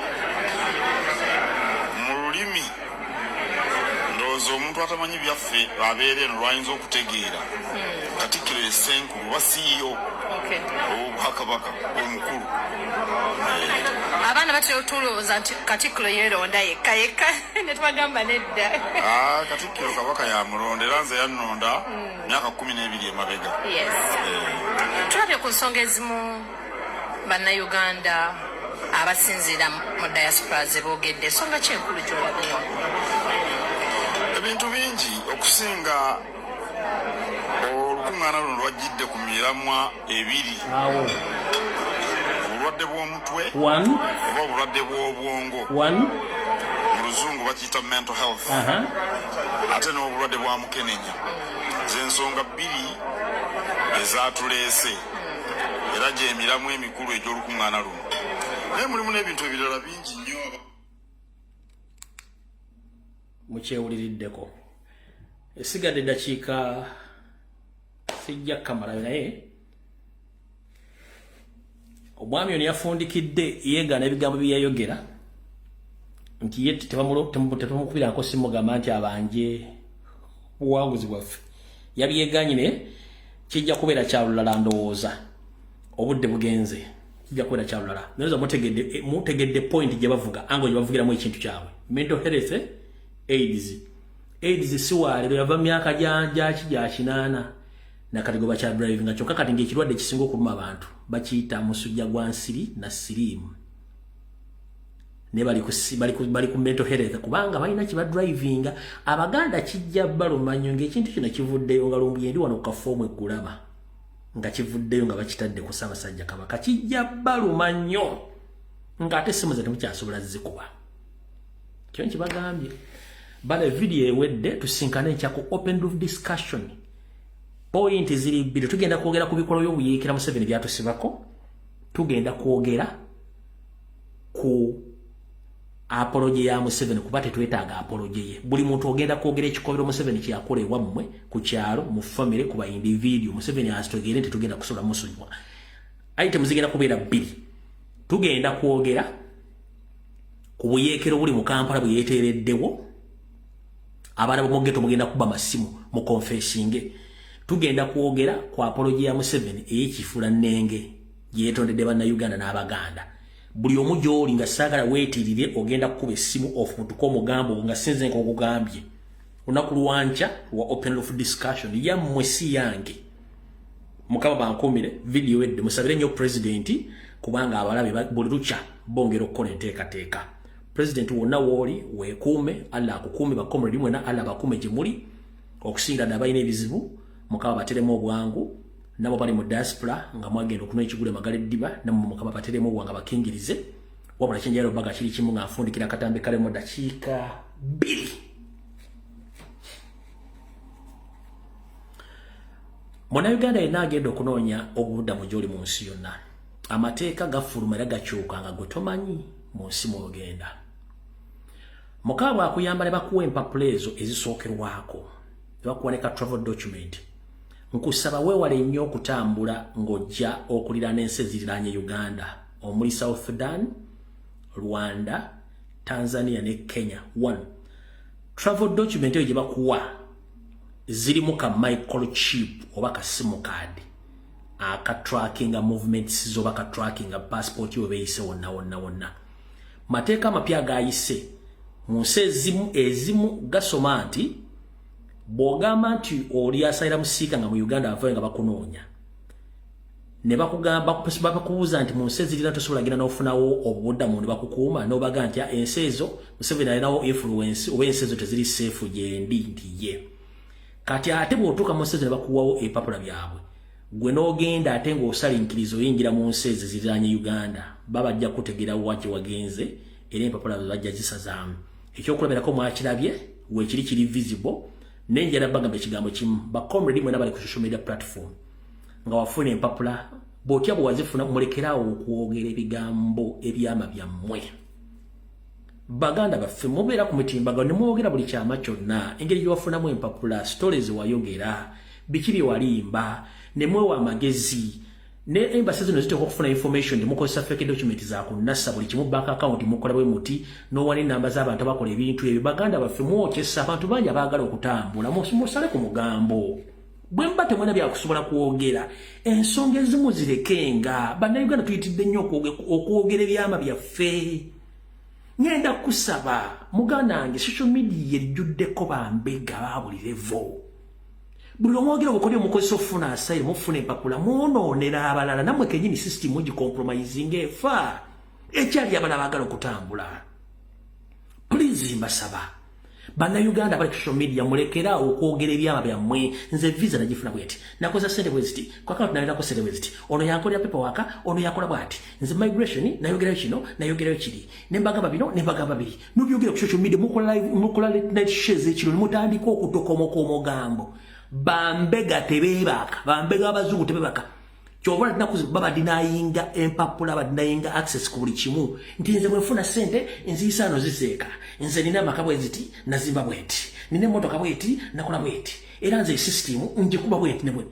Speaker 11: mu lulimi ndowooza omuntu atamanyi byaffe abeera eno lwayinza okutegeera, Katikkiro ye ssenkulu oba CEO ow'Obwakabaka omukulu.
Speaker 10: Abaana batera otulowooza nti Katikkiro yeeronda yekka yekka, ne tubagamba nedda.
Speaker 11: Katikkiro Kabaka yamulonda, era nze yannonda myaka 12 emabega.
Speaker 10: Tulabye ku nsonga ezimu Bannayuganda abasinziira mu diaspora ze boogedde, ensonga ki enkulu gy'olabyewo?
Speaker 11: Ebintu bingi, okusinga olukuŋŋaana luno lwajjidde ku miramwa ebiri:
Speaker 1: Awo.
Speaker 11: obulwadde bw'omutwe
Speaker 1: One.
Speaker 11: oba obulwadde bw'obwongo,
Speaker 1: One.
Speaker 11: mu Luzungu bakiyita mental health, ate n'obulwadde bwa mukenenya. Zensonga bbiri ezatuleese, era gyemiramu emikulu egy'olukuŋŋaana luno, naye mulimu n'ebintu ebirala bingi nnyo.
Speaker 1: Mukyewuliriddeko, esigadde eddakiika sijja kamalayo, naye omwami ono yafundikidde yeegaana ebigambo bye yayogera nti ye tebamukubirako simugamba nti abanje buwanguzi bwaffe. Yabyeganye, naye kijja kubeera kyalulala. Ndowooza obudde bugenze, kijja kubeera kyalulala. Ndowooza mutegedde point gye bavuga, ango gye bavugiramu ekintu kyabwe, mental health, AIDS. AIDS si waalero, yava mu myaka gyaki gya 80, nakati gwe bakya drivinga. Kyokka kati ng'ekirwadde ekisinga okuluma abantu bakiyita musujja gwa nsiri na siriimu, naye bali ku mental health kubanga balina kiba drivinga. Abaganda kijja baluma nnyo ng'ekintu kino kivuddeyo, nga Lumbuye ndi wano ku kafoomu eggulaba nga kivuddeyo nga bakitadde ku Ssaabasajja Kabaka. Kijja baluma nnyo ng'ate essimu ze temukyasobola zikuba. Kyo nkibagambye bala. Vidiyo ewedde, tusinkane enkya ku open roof discussion. Point ziri bbiri: tugenda kwogera ku bikolwa by'obuyiikira Museveni byatusibako, tugenda kwogera ku apology ya Museveni, kuba tetwetaaga apology ye. Buli muntu ogenda kwogera ekikobero Museveni kyeyakola ewammwe ku kyalo, mu family, ku ba individual. Museveni azitegeere nti tugenda kusobola musonyiwa. Item zigenda kubeera bbiri: tugenda kwogera ku buyeekero buli mu Kampala bwe yeeteereddewo, abaana b'omu ghetto mugenda kuba masimu mu confessinge. Tugenda kwogera ku apology ya Museveni ey'ekifula nnenge gye yeetondedde Bannayuganda n'Abaganda. Buli omu gy'oli nga saagala weetirire, ogenda kukuba essimu ofutuke omugambo nga sinze nk'okugambye. Olunaku lwankya lwa open roof discussion, yammwe si yange. Mukama bankuumire. Vidiyo edde, musabire nnyo pulezidenti, kubanga abalabe buli lukya bongera okukola enteekateeka. Pulezidenti, wonna wooli weekuume, Allah akukuume. Ba comrade mwena, Allah bakuume gye muli. Okusinga ddala balina ebizibu, Mukama bateremu obwangu. Nabo bali mu diaspora nga mwagenda okunwa ekigule magala eddiba, nammwe Mukama bateremu obwangu, abakingirize. Wabula kyenjagala obbaga kiri kimu, nga nfundikira akatambi kalemu dakiika 2. Munnayuganda yenna agenda okunoonya obubuddamu gy'oli mu nsi yonna, amateeka gafuluma era gakyuka nga gwe tomanyi mu nsi mwogenda. Mukama bw'akuyamba ne bakuwa empapula ezo ezisookerwako, ne bakuwa ne ka travel document, nkusaba weewale nnyo okutambula ng'ojja okuliraana ensi eziriraanye Uganda, omuli South Sudan, Rwanda, Tanzania ne Kenya. One, travel document eyo gye bakuwa zirimu ka microchip oba ka SIM card aka trackinga movements zo, oba ka trackinga passport yo beeyise wonna wonna wonna. Mateeka amapya agayise mu nsi ezimu gasoma nti bw'ogamba nti oli asylum seeker nga mu Uganda avayo nga bakunoonya ne bakugamba, bakubuuza nti mu nsi ezirina tosobola genda n'ofunawo obubuddamu ne bakukuuma, n'obaga nti ensi ezo Museveni alinawo influence oba ensi ezo teziri safe gyendi, nti ye. Kati ate bw'otuuka mu nsi ezo ne bakuwawo ebipapula byabwe, gwe n'ogenda ate ng'osalinkiriza oyingira mu nsi ezo eziriraanye Uganda, babajja kutegeera wa gye wagenze era empapula bajja zisazaamu. Ekyokulabirako mwakirabye weekiri, kiri visible. Nenjala bagamba ekigambo kimu: ba comrade mwena bali ku social media platform, nga wafuna empapula bw'otya bwe wazifuna, mulekeraawo okwogera ebigambo ebyama byammwe. Baganda baffe, mubeera ku mitimbagano ne mwogera buli kyama kyonna, engeri gye wafunamu empapula, stories wayogera, biki bye walimba, ne mwewa amagezi. Ne embassy zino ziteekwa okufuna information. Mukozesa fake document za kunnasa buli kimu, bank account mukola bwe muti, n'owa n'ennamba z'abantu abakola ebintu ebyo. Baganda baffe, mwokyesa abantu bangi abaagala okutambula. Musale ku mugambo. Bwe mba temwena byakusobola kwogera, ensonga ezimu zirekenga. Bannayuganda tuyitidde nnyo okwogera ebyama byaffe. Ngenda kusaba muganda wange, social media ejjuddeko bambega ba buli level. Buli omwogera obukodyo omukozesa okufuna asylum, mufuna empapula, mwonoonera abalala. Nammwe kenyini system mugicompromising, efa ekyali abalala baagala okutambula. Please, mbasaba Bannayuganda abali social media, mulekeraawo okwogera ebyama byammwe. Nze visa nagifuna bweti, nakoza sente bwe ziti, kwakati nalinako sente bwe ziti, ono yankolera paperwork, ono yakola bwati, nze migration nayogerayo kino, nayogerayo kiri, ne mbagamba bino, ne mbagamba biri. Nobyogera ku social media, mukola live, mukola late night shows ekiro, ne mutandika okutokomoka omugambo. Bambega tebeebaka, bambega abazungu tebeebaka. Kyova naku babadenyinga empapula, badenyinga access ku buli kimu, nti nze bwenfuna sente nziyisa no ziseeka, nze nina amaka bwe ziti, nazimba bweti, nina emmotoka bweti, nakola bweti, era nze system ngikuba bweti ne bwe.